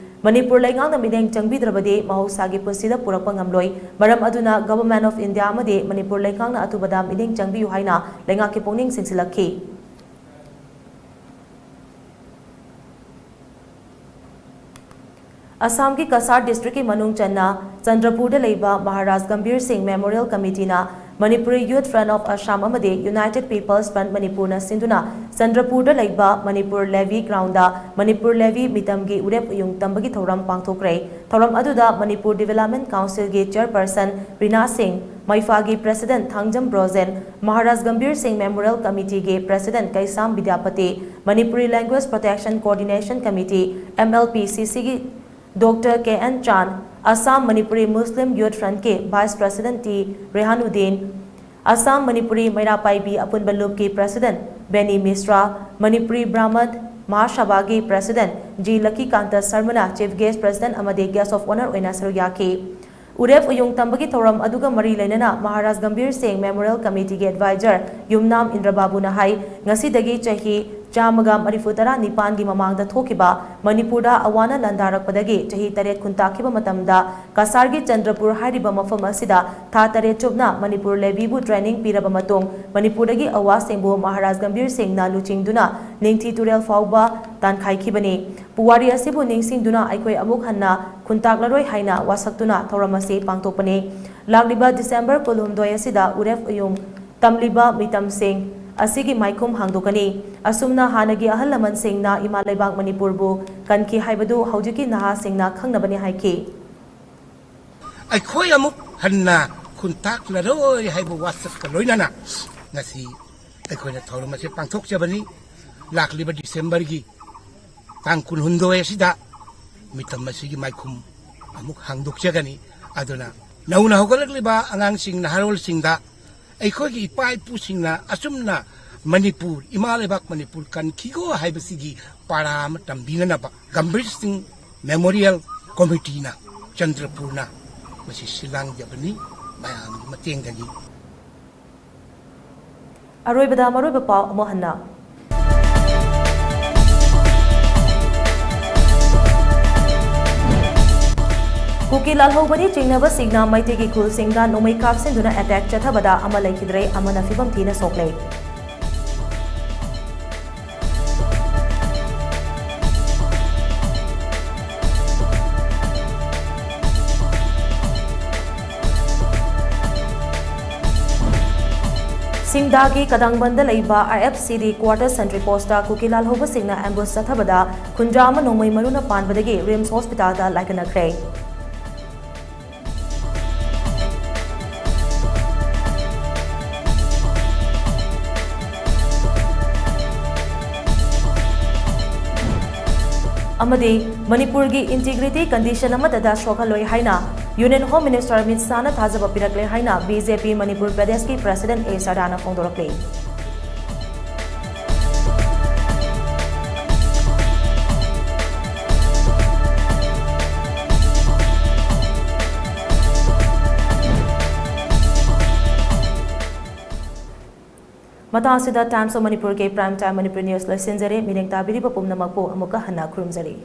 ꯃꯅꯤꯄꯨꯔ ꯂꯩꯉꯥꯛꯅ ꯃꯤꯠꯌꯦꯡ ꯆꯪꯕꯤꯗ꯭ꯔꯕꯗꯤ ꯃꯍꯧꯁꯥꯒꯤ ꯄꯨꯟꯁꯤꯗ ꯄꯨꯔꯛꯄ ꯉꯝꯂꯣꯏ꯫ ꯃꯔꯝ ꯑꯗꯨꯅ Government of India ꯑꯃꯗꯤ ꯃꯅꯤꯄꯨꯔ ꯂꯩꯉꯥꯛꯅ ꯑꯊꯨꯕꯗ ꯃꯤꯠꯌꯦꯡ ꯆꯪꯕꯤꯌꯨ ꯍꯥꯏꯅ ꯂꯩꯉꯥꯛꯀꯤ ꯄꯨꯛꯅꯤꯡ ꯆꯤꯡꯁꯤꯜꯂꯛꯈꯤ꯫ ꯑꯁꯥꯝꯒꯤ ꯀꯁꯥꯔ ꯗꯤꯁꯇ꯭ꯔꯤꯛꯀꯤ ꯃꯅꯨꯡ ꯆꯟꯅ ꯆꯟꯗ꯭ꯔꯄꯨꯔꯗ ꯂꯩꯕ ꯃꯍꯥꯔꯥꯖ ꯒꯝꯚꯤꯔ ꯁꯤꯡ ꯃꯦꯃꯣꯔꯤꯌꯦꯜ ꯀꯃꯤꯇꯤꯅ Manipuri youth front of Assam ꯑꯃꯗꯤ ꯌꯨꯅꯥꯏꯇꯦꯗ ꯄꯤꯄꯜꯁ ꯐ꯭ꯔꯟꯠ ꯃꯅꯤꯄꯨꯔꯅ ꯁꯤꯟꯗꯨꯅ ꯆꯟꯗ꯭ꯔꯄꯨꯔꯗ ꯂꯩꯕ Manipur levy ground Manipur levy ꯃꯤꯇꯝꯒꯤ ꯎꯔꯦꯞ ꯎꯌꯨꯡ ꯇꯝꯕꯒꯤ ꯊꯧꯔꯝ ꯄꯥꯡꯊꯣꯛꯈ꯭ꯔꯦ꯫ ꯊꯧꯔꯝ ꯑꯗꯨꯗ ꯃꯅꯤꯄꯨꯔ ꯗꯤꯚꯦꯂꯞꯃꯦꯟꯠ ꯀꯥꯎꯟꯁꯤꯜꯒꯤ ꯆꯦꯌꯔꯄꯔꯁꯟ ꯔꯤꯅꯥ ꯁꯤꯡ, ꯃꯩꯐꯥꯒꯤ ꯄ꯭ꯔꯦꯁꯤꯗꯦꯟꯠ ꯊꯥꯡꯖꯝ ꯕ꯭ꯔꯣꯖꯦꯟ, ꯃꯍꯥꯔꯥꯖ ꯒꯝꯚꯤꯔ ꯁꯤꯡ ꯃꯦꯃꯣꯔꯤꯌꯦꯜ ꯀꯃꯤꯇꯤꯒꯤ president Keisham Bidyapati, Manipuri language protection coordination committee, MLPCCꯒꯤ doctor K N Chan, Assam Manipuri Muslim youth ꯐ꯭ꯔꯟꯠꯀꯤ vice president T Rehanuddin, Assam Manipuri Meira Paibi ꯑꯄꯨꯟꯕ ꯂꯨꯞꯀꯤ ꯄ꯭ꯔꯦꯁꯤꯗꯦꯟꯠ ꯕꯦꯅꯤ ꯃꯤꯁ꯭ꯔꯥ, ꯃꯅꯤꯄꯨꯔꯤ ꯕ꯭ꯔꯥꯍꯃꯟ ꯃꯍꯥꯁꯚꯥꯒꯤ ꯄ꯭ꯔꯦꯁꯤꯗꯦꯟꯠ ꯖꯤ ꯂꯛꯀꯤꯀꯥꯟꯇ ꯁꯔꯃꯅ ꯆꯤꯐ ꯒꯦꯁ꯭ꯠ ꯄ꯭ꯔꯦꯁꯤꯗꯦꯟꯠ ꯑꯃꯗꯤ ꯒꯦꯁ꯭ꯠ ꯑꯣꯐ ꯑꯣꯅꯔ ꯑꯣꯏꯅ ꯁꯔꯨꯛ ꯌꯥꯈꯤ꯫ ꯎꯔꯦꯞ ꯎꯌꯨꯡ ꯇꯝꯕꯒꯤ ꯊꯧꯔꯝ ꯑꯗꯨꯒ ꯃꯔꯤ ꯂꯩꯅꯅ ꯃꯍꯥꯔꯥꯖ ꯒꯝꯚꯤꯔ ꯁꯤꯡ ꯃꯦꯃꯣꯔꯤꯌꯦꯜ ꯀꯃꯤꯇꯤꯒꯤ ꯑꯦꯗꯚꯥꯏꯖꯔ ꯌꯨꯝꯅꯥꯝ ꯏꯟꯗ꯭ꯔꯕꯥꯕꯨꯅ ꯍꯥꯏ, ꯉꯁꯤꯗꯒꯤ ꯆꯍꯤ ꯆꯥꯝꯃꯒ ꯃꯔꯤꯐꯨ ꯇꯔꯥ ꯅꯤꯄꯥꯟꯒꯤ ꯃꯃꯥꯡꯗ ꯊꯣꯛꯈꯤꯕ ꯃꯅꯤꯄꯨꯔꯗ ꯑꯋꯥꯅ ꯂꯥꯟꯗꯥꯔꯛꯄꯗꯒꯤ ꯆꯍꯤ ꯇꯔꯦꯠ ꯈꯨꯟꯇꯥꯛꯈꯤꯕ ꯃꯇꯝꯗ ꯀꯁꯥꯔꯒꯤ ꯆꯟꯗ꯭ꯔꯄꯨꯔ ꯍꯥꯏꯔꯤꯕ ꯃꯐꯝ ꯑꯁꯤꯗ ꯊꯥ ꯇꯔꯦꯠ ꯆꯨꯞꯅ ꯃꯅꯤꯄꯨꯔ ꯂꯦꯚꯤꯕꯨ ꯇ꯭ꯔꯦꯅꯤꯡ ꯄꯤꯔꯕ ꯃꯇꯨꯡ ꯃꯅꯤꯄꯨꯔꯗꯒꯤ ꯑꯋꯥꯁꯤꯡꯕꯨ ꯃꯍꯥꯔꯥꯖ ꯒꯝꯚꯤꯔ ꯁꯤꯡꯅ ꯂꯨꯆꯤꯡꯗꯨꯅ ꯅꯤꯡꯊꯤ ꯇꯨꯔꯦꯜ ꯐꯥꯎꯕ ꯇꯥꯟꯈꯥꯏꯈꯤꯕꯅꯤ꯫ ꯄꯨꯋꯥꯔꯤ ꯑꯁꯤꯕꯨ ꯅꯤꯡꯁꯤꯡꯗꯨꯅ ꯑꯩꯈꯣꯏ ꯑꯃꯨꯛ ꯍꯟꯅ ꯈꯨꯟꯇꯥꯛꯂꯔꯣꯏ ꯍꯥꯏꯅ ꯋꯥꯁꯛꯇꯨꯅ ꯊꯧꯔꯝ ꯑꯁꯤ ꯄꯥꯡꯊꯣꯛꯄꯅꯤ꯫ ꯂꯥꯛꯂꯤꯕ ꯗꯤꯁꯦꯝꯕꯔ ꯀꯨꯟꯍꯨꯝꯗꯣꯏ ꯑꯁꯤꯗ ꯎꯔꯦꯞ ꯎꯌꯨꯡ ꯇꯝꯂꯤꯕ ꯃꯤꯇꯝꯁꯤꯡ ꯑꯁꯤꯒꯤ ꯃꯥꯏꯈꯨꯝ ꯍꯥꯡꯗꯣꯛꯀꯅꯤ꯫ ꯑꯁꯨꯝꯅ ꯍꯥꯟꯅꯒꯤ ꯑꯍꯜ ꯂꯃꯟꯁꯤꯡꯅ ꯏꯃꯥ ꯂꯩꯕꯥꯛ ꯃꯅꯤꯄꯨꯔꯕꯨ ꯀꯟꯈꯤ ꯍꯥꯏꯕꯗꯨ ꯍꯧꯖꯤꯛꯀꯤ ꯅꯍꯥꯁꯤꯡꯅ ꯈꯪꯅꯕꯅꯤ ꯍꯥꯏꯈꯤ꯫ ꯑꯩꯈꯣꯏ ꯑꯃꯨꯛ ꯍꯟꯅ ꯈꯨꯟꯇꯥꯛꯂꯔꯣꯏ ꯍꯥꯏꯕ ꯋꯥꯁꯛꯀ ꯂꯣꯏꯅꯅ ꯉꯁꯤ ꯑꯩꯈꯣꯏꯅ ꯊꯧꯔꯝ ꯑꯁꯤ ꯄꯥꯡꯊꯣꯛꯆꯕꯅꯤ꯫ ꯂꯥꯛꯂꯤꯕ ꯗꯤꯁꯦꯝꯕꯔꯒꯤ ꯇꯥꯡ ꯀꯨꯟꯍꯨꯝꯗꯣꯏ ꯑꯁꯤꯗ ꯃꯤꯇꯝ ꯑꯁꯤꯒꯤ ꯃꯥꯏꯈꯨꯝ ꯑꯃꯨꯛ ꯍꯥꯡꯗꯣꯛꯆꯒꯅꯤ꯫ ꯑꯗꯨꯅ ꯅꯧꯅ ꯍꯧꯒꯠꯂꯛꯂꯤꯕ ꯑꯉꯥꯡꯁꯤꯡ, ꯅꯍꯥꯔꯣꯜꯁꯤꯡꯗ ꯑꯩꯈꯣꯏꯒꯤ ꯏꯄꯥ ꯏꯄꯨꯁꯤꯡꯅ ꯑꯁꯨꯝꯅ ꯃꯅꯤꯄꯨꯔ, ꯏꯃꯥ ꯂꯩꯕꯥꯛ ꯃꯅꯤꯄꯨꯔ ꯀꯟꯈꯤꯀꯣ ꯍꯥꯏꯕꯁꯤꯒꯤ ꯄꯥꯔꯥ ꯑꯃ ꯇꯝꯕꯤꯅꯅꯕ ꯒꯝꯚꯤꯔ ꯁꯤꯡ ꯃꯦꯃꯣꯔꯤꯌꯦꯜ ꯀꯣꯃꯤꯇꯤꯅ, ꯆꯟꯗ꯭ꯔꯄꯨꯔꯅ ꯃꯁꯤ ꯁꯤꯜꯂꯥꯡꯖꯕꯅꯤ ꯃꯌꯥꯝꯒꯤ ꯃꯇꯦꯡꯗꯒꯤ꯫ ꯑꯔꯣꯏꯕꯗ ꯃꯔꯨꯑꯣꯏꯕ ꯄꯥꯎ ꯑꯃꯨꯛ ꯍꯟꯅ꯫ ꯀꯨꯀꯤ ꯂꯥꯜꯍꯧꯕꯅꯤ ꯆꯤꯡꯅꯕꯁꯤꯡꯅ ꯃꯩꯇꯩꯒꯤ ꯈꯨꯜꯁꯤꯡꯗ ꯅꯣꯡꯃꯩ ꯀꯥꯞꯁꯤꯟꯗꯨꯅ ꯑꯦꯇꯦꯛ ꯆꯠꯊꯕꯗ ꯑꯃ ꯂꯩꯈꯤꯗ꯭ꯔꯦ, ꯑꯃꯅ ꯐꯤꯕꯝ ꯊꯤꯅ ꯁꯣꯛꯂꯦ꯫ ꯁꯤꯡꯗꯥꯒꯤ ꯀꯗꯥꯡꯕꯟꯗ ꯂꯩꯕ ꯑꯥꯔ ꯑꯦꯐ ꯁꯤꯗꯤ ꯀ꯭ꯋꯥꯇꯔ ꯁꯦꯟꯇ꯭ꯔꯤ ꯄꯣꯁꯇ ꯀꯨꯀꯤ ꯂꯥꯜꯍꯧꯕꯁꯤꯡꯅ ꯑꯦꯝꯕꯨꯁ ꯆꯠꯊꯕꯗ ꯈꯨꯟꯖꯥ ꯑꯃ ꯅꯣꯡꯃꯩ ꯃꯔꯨꯅ ꯄꯥꯟꯕꯗꯒꯤ ꯔꯤꯝꯁ ꯍꯣꯁꯄꯤꯇꯥꯜꯗ ꯂꯥꯏꯀꯠꯅꯈ꯭ꯔꯦ꯫ ꯑꯃꯗꯤ ꯃꯅꯤꯄꯨꯔꯒꯤ ꯏꯟꯇꯤꯒ꯭ꯔꯤꯇꯤ ꯀꯟꯗꯤꯁꯟ ꯑꯃꯠꯇꯗ ꯁꯣꯛꯍꯜꯂꯣꯏ ꯍꯥꯏꯅ ꯌꯨꯅꯤꯌꯟ ꯍꯣꯝ ꯃꯤꯅꯤꯁꯇꯔ ꯑꯃꯤꯠ ꯁꯥꯍꯅ ꯊꯥꯖꯕ ꯄꯤꯔꯛꯂꯦ ꯍꯥꯏꯅ ꯕꯤ ꯖꯦ ꯄꯤ ꯃꯅꯤꯄꯨꯔ ꯄ꯭ꯔꯗꯦꯁꯀꯤ ꯄ꯭ꯔꯁꯤꯗꯦꯟ ꯑꯦ ꯁꯗꯥꯅ ꯐꯣꯡꯗꯣꯔꯛꯂꯤ꯫ ꯃꯇꯥꯡ ꯑꯁꯤꯗ Times of Manipurꯒꯤ Prime Time Manipuri News ꯂꯣꯏꯁꯤꯟꯖꯔꯦ꯫ ꯃꯤꯠꯌꯦꯡ ꯇꯥꯕꯤꯔꯤꯕ ꯄꯨꯝꯅꯃꯛꯄꯨ ꯑꯃꯨꯛꯀ ꯍꯟꯅ ꯈꯨꯔꯨꯝꯖꯔꯤ꯫